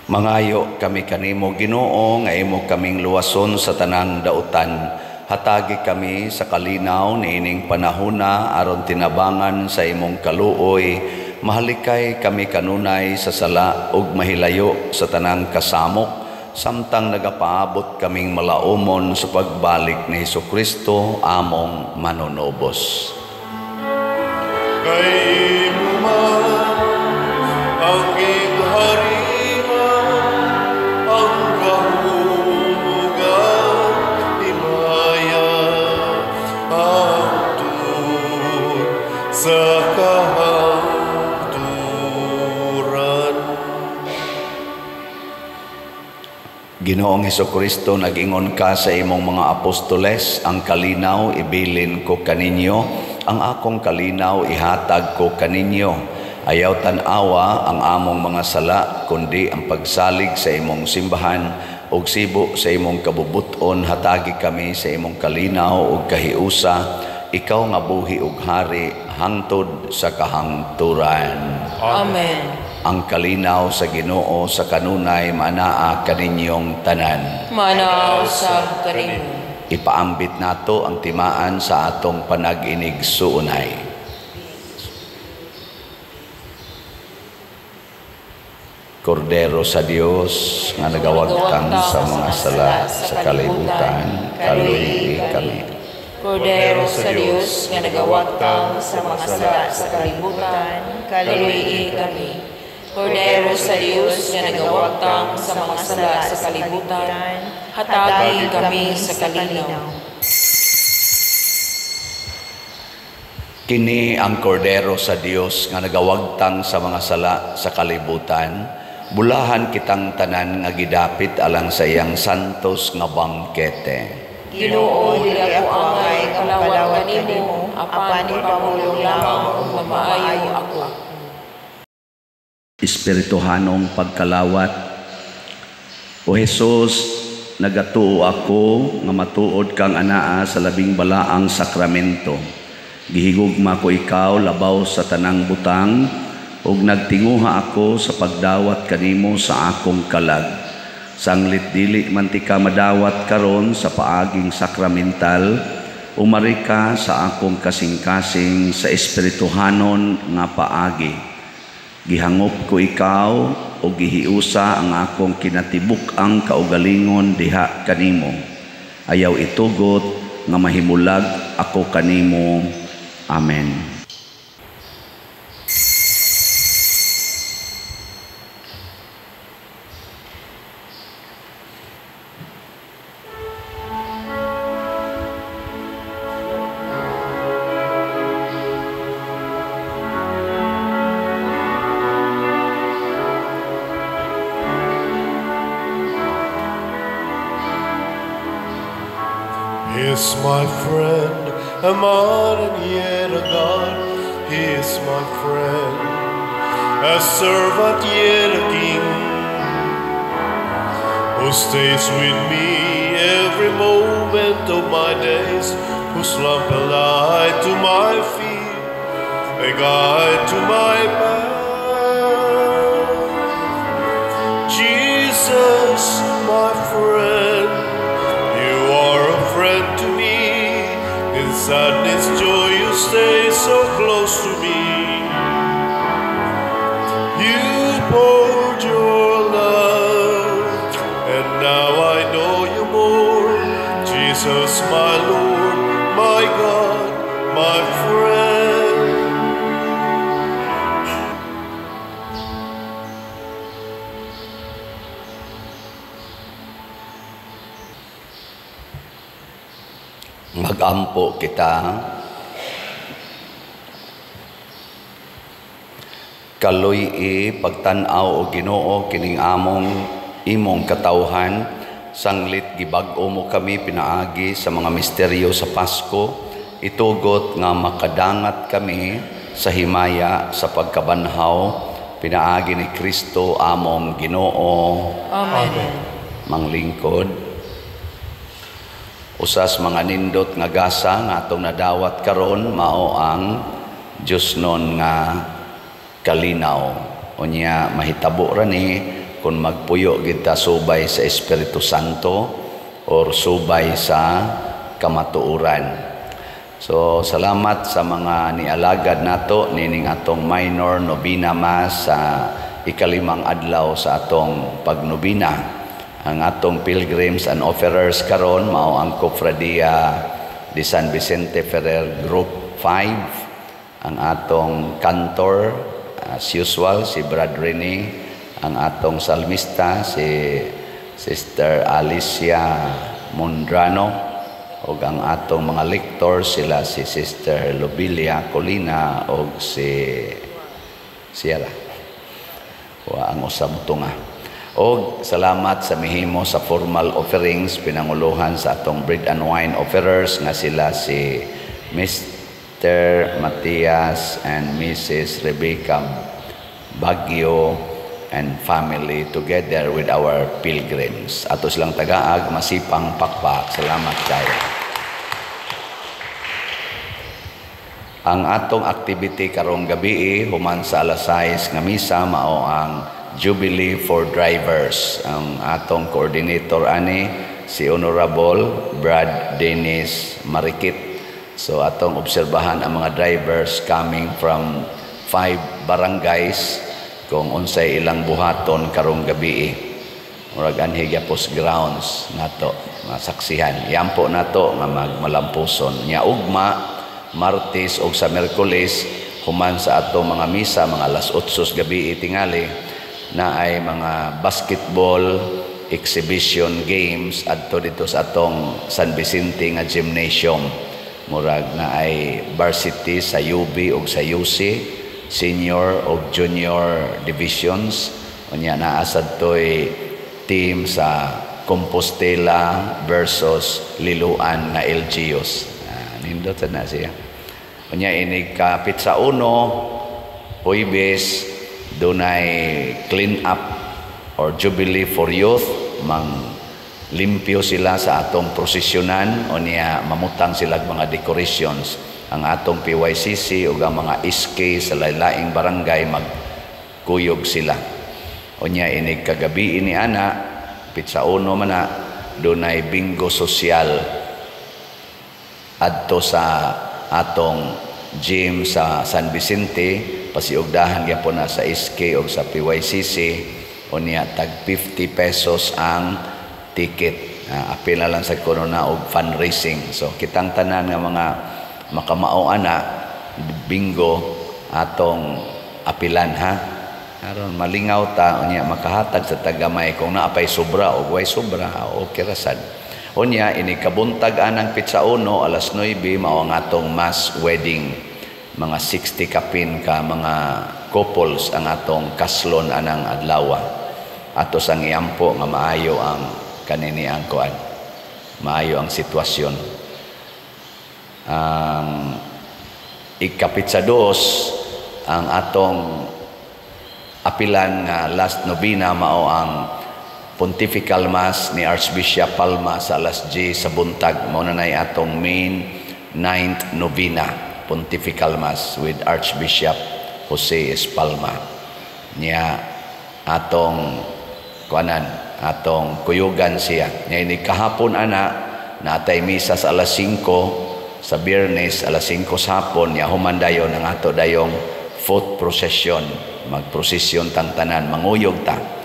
Speaker 2: Mangayo kami kanimo, Ginoo, nga imo kaming luwason sa tanang dautan. Hatagi kami sa kalinaw niining panahona aron tinabangan sa imong kaluoy. Mahalikay kami kanunay sa sala ug mahilayo sa tanang kasamok, samtang nagapaabot kaming malaumon sa pagbalik ni Hesukristo among manunubos.
Speaker 5: Kay imo man ang gingharian, ang gahom ug ang himaya, hangtod sa kahangturan.
Speaker 2: Ginoong Hesukristo, nag-ingon ka sa imong mga apostoles, ang kalinaw ibilin ko kaninyo, ang akong kalinaw ihatag ko kaninyo. Ayaw tan-awa ang among mga sala, kundi ang pagsalig sa imong simbahan ug sibo sa imong kabubuton. Hatagi kami sa imong kalinaw ug kahiusa, ikaw nga buhi ug hari hangtod sa kahangturan.
Speaker 1: Amen.
Speaker 2: Ang kalinaw sa Ginoo sa kanunay manaa kaninyong tanan.
Speaker 1: Manaa usab kanimo.
Speaker 2: Ipaambit nato ang timaan sa atong panag-inig suunay. Kordero sa Dios nga nagawagtang sa mga sala sa kalibutan, kaluoyi kami.
Speaker 1: Kordero sa Dios nga nagawagtang sa mga sala sa kalibutan, kaluoyi kami. Kordero sa Dios nga nagawagtang sa mga sala sa kalibutan, hatagi kami sa kalinaw.
Speaker 2: Kini ang Kordero sa Dios nga nagawagtang sa mga sala sa kalibutan. Bulahan kitang tanan nga gidapit alang sa iyang santos nga bangkete.
Speaker 1: Ginoo, dili ako angay nga kalawat kanimo, apan ipamulong lamang ug mamaayo ako.
Speaker 2: Espirituhanong pagkalawat. O Jesus, nagatuo ako nga matuod kang anaa sa labing balaang sakramento. Gihigugma ko ikaw labaw sa tanang butang, ug nagtinguha ako sa pagdawat kanimo sa akong kalag. Sanglit dili man ti ka madawat karon sa paaging sakramental, umari ka sa akong kasing-kasing sa espirituhanon nga paagi. Gihangop ko ikaw o gihiusa ang akong kinatibuk-ang kaugalingon diha kanimo. Ayaw itugot nga mahimulag ako kanimo. Amen.
Speaker 5: He is my friend, a man and yet a God. He is my friend, a servant yet a king, who stays with me every moment of my days, whose lamp a light to my feet, a guide to my path. Jesus, my friend, you are a friend to me. In sadness, joy, you stay so close to me. You poured your love, and now I know you more. Jesus, my Lord, my God, my friend.
Speaker 2: Magampo kita. Kaluy-i pagtan-aw, o Ginoo, kining among imong katawhan sanglit gibag-o mo kami pinaagi sa mga misteryo sa Pasko. Itugot nga makadangat kami sa himaya sa pagkabanhaw pinaagi ni Kristo among Ginoo.
Speaker 1: Amen.
Speaker 2: Manglingkod. Usas mga nindot nga gasa nga atong nadawat karon mao ang Diyosnon nga kalinaw. Unya mahitabo ra ni kung magpuyo kita subay sa Espiritu Santo or subay sa kamatuoran. So salamat sa mga nialagad nato nining atong minor novena mass sa ikalimang adlaw sa atong pagnobina. Ang atong pilgrims and offerers karon mao ang Cofradia de San Vicente Ferrer Group 5, ang atong cantor as usual si Brad Rene, ang atong salmista si Sister Alicia Mondrano, ug ang atong mga lector sila si Sister Lobelia Colina ug si Sierra. Wa ang usa mo tunga. Og salamat sa mihimo sa formal offerings, pinanguluhan sa atong bread and wine offerers nga sila si Mr. Matias and Mrs. Rebecca Baguio and family together with our pilgrims. Ato silang tagaag masipang pakpak. Salamat kayo. Ang atong activity karong gabi human sa alas 6 nga misa mao ang Jubilee for Drivers. Ang atong coordinator ani si Honorable Brad Dennis Marikit. So atong obserbahan ang mga drivers coming from 5 barangays kung unsay ilang buhaton karong gabi. Murag anhi gyapos grounds nato masaksihan. Yampo nato nga magmalampuson. Nya ugma Martes og sa Miyerkules human sa atong mga misa mga alas 8 gabi tingali na ay mga basketball exhibition games adto dito sa atong San Vicente nga gymnasium. Murag na ay varsity sa UB og sa UC, senior og junior divisions. Unya naa sad toy team sa Compostela versus Liloan nga LGUs. Nindot sad na siya. Unya inig ka Pitsa 1 Huwebes dunay clean up or Jubilee for Youth, mang limpyo sila sa atong prosesyonan. Unya mamutang sila mga decorations. Ang atong PYCC ug ang mga SK sa laing barangay magkuyog sila. Unya inig kagabi ini ana Pitsa 1 man na dunay bingo sosyal adto sa atong gym sa San Vicente, pasiugdahan gyapon na sa SK o sa PYCC. Unya tag 50 pesos ang ticket. Apil na lang sa kuno na og fundraising. So kitang tanan nga mga makamao ana bingo atong apilan ha, aron malingaw ta, unya makahatag sa tagamay kung naa pay sobra o way sobra, okay ra sad. Unya ini kabuntag anang Pitsa 1 alas 9 mao ang atong mass wedding. Mga 60 kapin ka mga couples ang atong kaslon anang adlaw. Ato sang iampo nga maayo ang kanini ang kuan. Maayo ang sitwasyon. Ang ikapitsa dos ang atong apilan nga last novena mao ang Pontifical Mass ni Archbishop Palma sa alas 10 sa buntag. Mao na nay atong main 9th novena, Pontifical Mass with Archbishop Jose S. Palma. Niya atong kuanan, atong kuyugan siya. Niya ini kahapon ana natay misa sa alas 5 sa Biyernes, alas 5 sa hapon. Niya human dayon ang ato dayong foot procession. Magprosesyon tang tanan, manguyog ta.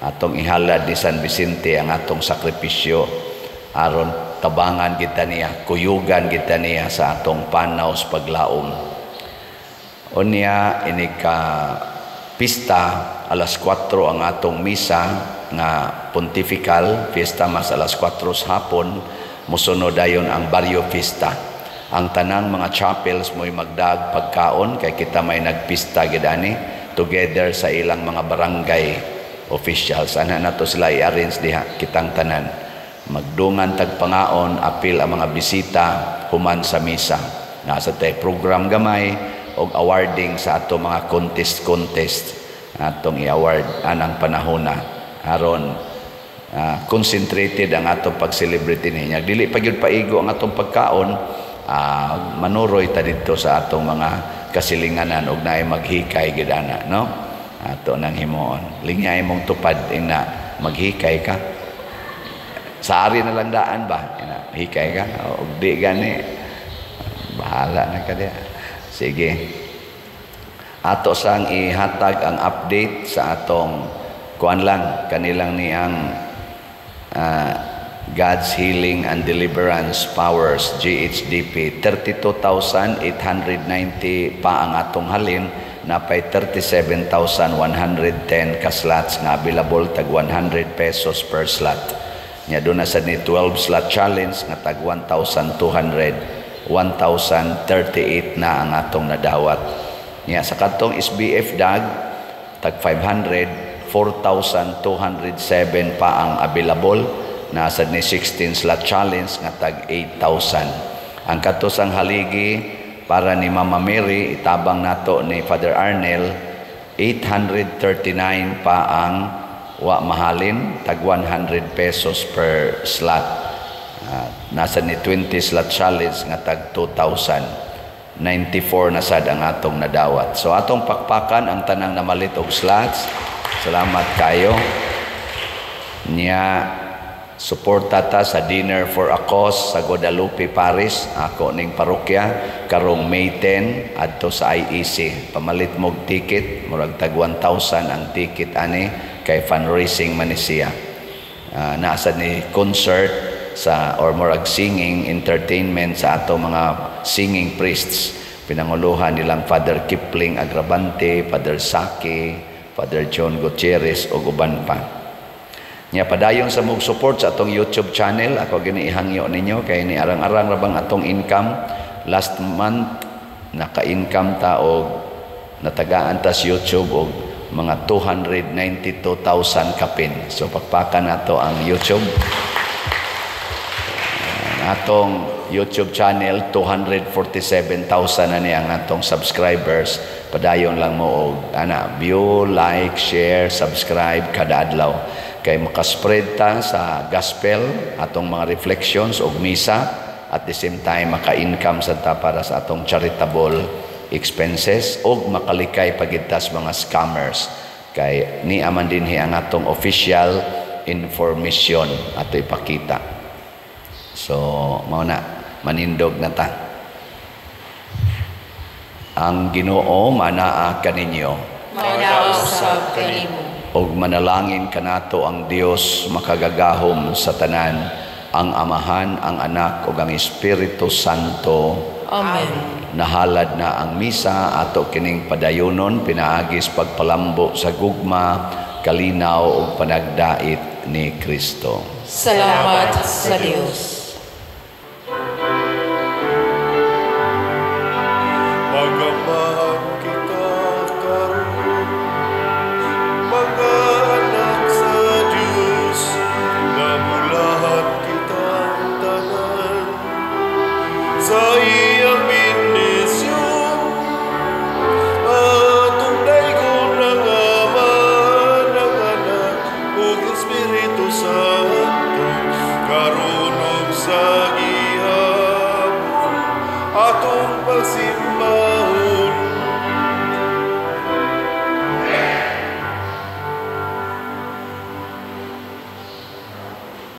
Speaker 2: Atong ihalad ni San Vicente ang atong sakripisyo aron tabangan kita niya, kuyugan kita niya sa atong panaw sa paglaom. Unya ini ka pista alas 4 ang atong misa nga pontifical fiesta mas alas 4 sa hapon. Musunod dayon ang barrio fiesta. Ang tanang mga chapels mo'y magdag pagkaon kay kita may nagpista gid ani. together sa ilang mga barangay officials. Ana nato sila i-arrange diha kitang tanan. Magdungan tag pangaon, apil ang mga bisita human sa misa. Nasa tay program gamay og awarding sa ato mga contest contest atong i-award anang panahona aron concentrated ang atong pag-celebrate niya. Dili pa gyud paigo ang atong pagkaon, manuroy ta didto sa atong mga kasilinganan og naay maghikay gid ana, no? Ato nang himuon. Lingay mong tupad ina maghikay ka. Sa ari na lang daan ba? Ina, hikay ka? Og di gani. Bahala na ka diha. Sige. Ato sang ihatag ang update sa atong kuan lang kanilang niang God's Healing and Deliverance Powers, GHDP. 32,890 pa ang atong halin, napay 37,110 ka slots nga available, tag 100 pesos per slot. Nya doon na sa ni 12 slot challenge nga tag 1,200, 1,038 na ang atong nadawat. Nya sa katong SBF dag tag 500, 4,207 pa ang available. Nasa ni 16 slot challenge nga tag 8,000. Ang katusang haligi para ni Mama Mary, itabang nato ni Father Arnel, 839 pa ang wa mahalin, tag 100 pesos per slot. Nasa ni 20 slot challenge nga tag 2,000. 94 na sad ang atong nadawat. So atong pakpakan ang tanang namalit og slots. Salamat kayo. Nya suporta ta sa Dinner for a Cause sa Guadalupe Parish, ako ning parokya, karong May 10 adto sa IEC. Pamalit mog ticket, murag tag 1,000 ang ticket ani kay fundraising man ni siya. Nasa ni concert sa or murag singing entertainment sa ato mga singing priests, pinanguluhan nilang Father Kipling Agrabante, Father Saki, Father John Gutierrez ug uban pa. Nya padayon sa mog support sa atong YouTube channel. Ako gini ihangyo ninyo kay ni arang-arang ra bang atong income. Last month naka-income ta og natagaan ta sa YouTube og mga 292,000 kapin. So pakpakan nato ang YouTube. Ang atong YouTube channel, 247,000 na niya ang atong subscribers. Padayon lang mo og ana view, like, share, subscribe kada adlaw kay makaspread ta sa gospel, atong mga reflections og misa, at the same time maka-income sa ta para sa atong charitable expenses og makalikay pagid tas mga scammers kay ni aman dinhi ang atong official information ato ipakita. So mao na, manindog na ta. Ang Ginoo manaa kaninyo.
Speaker 1: Manaa usab kanimo.
Speaker 2: Og manalangin kanato ang Dios makagagahom sa tanan, ang Amahan, ang Anak ug ang Espiritu Santo.
Speaker 1: Amen.
Speaker 2: Nahalad na ang misa, ato kining padayonon pinaagis pagpalambo sa gugma, kalinaw ug panagdait ni Kristo.
Speaker 1: Salamat sa Dios.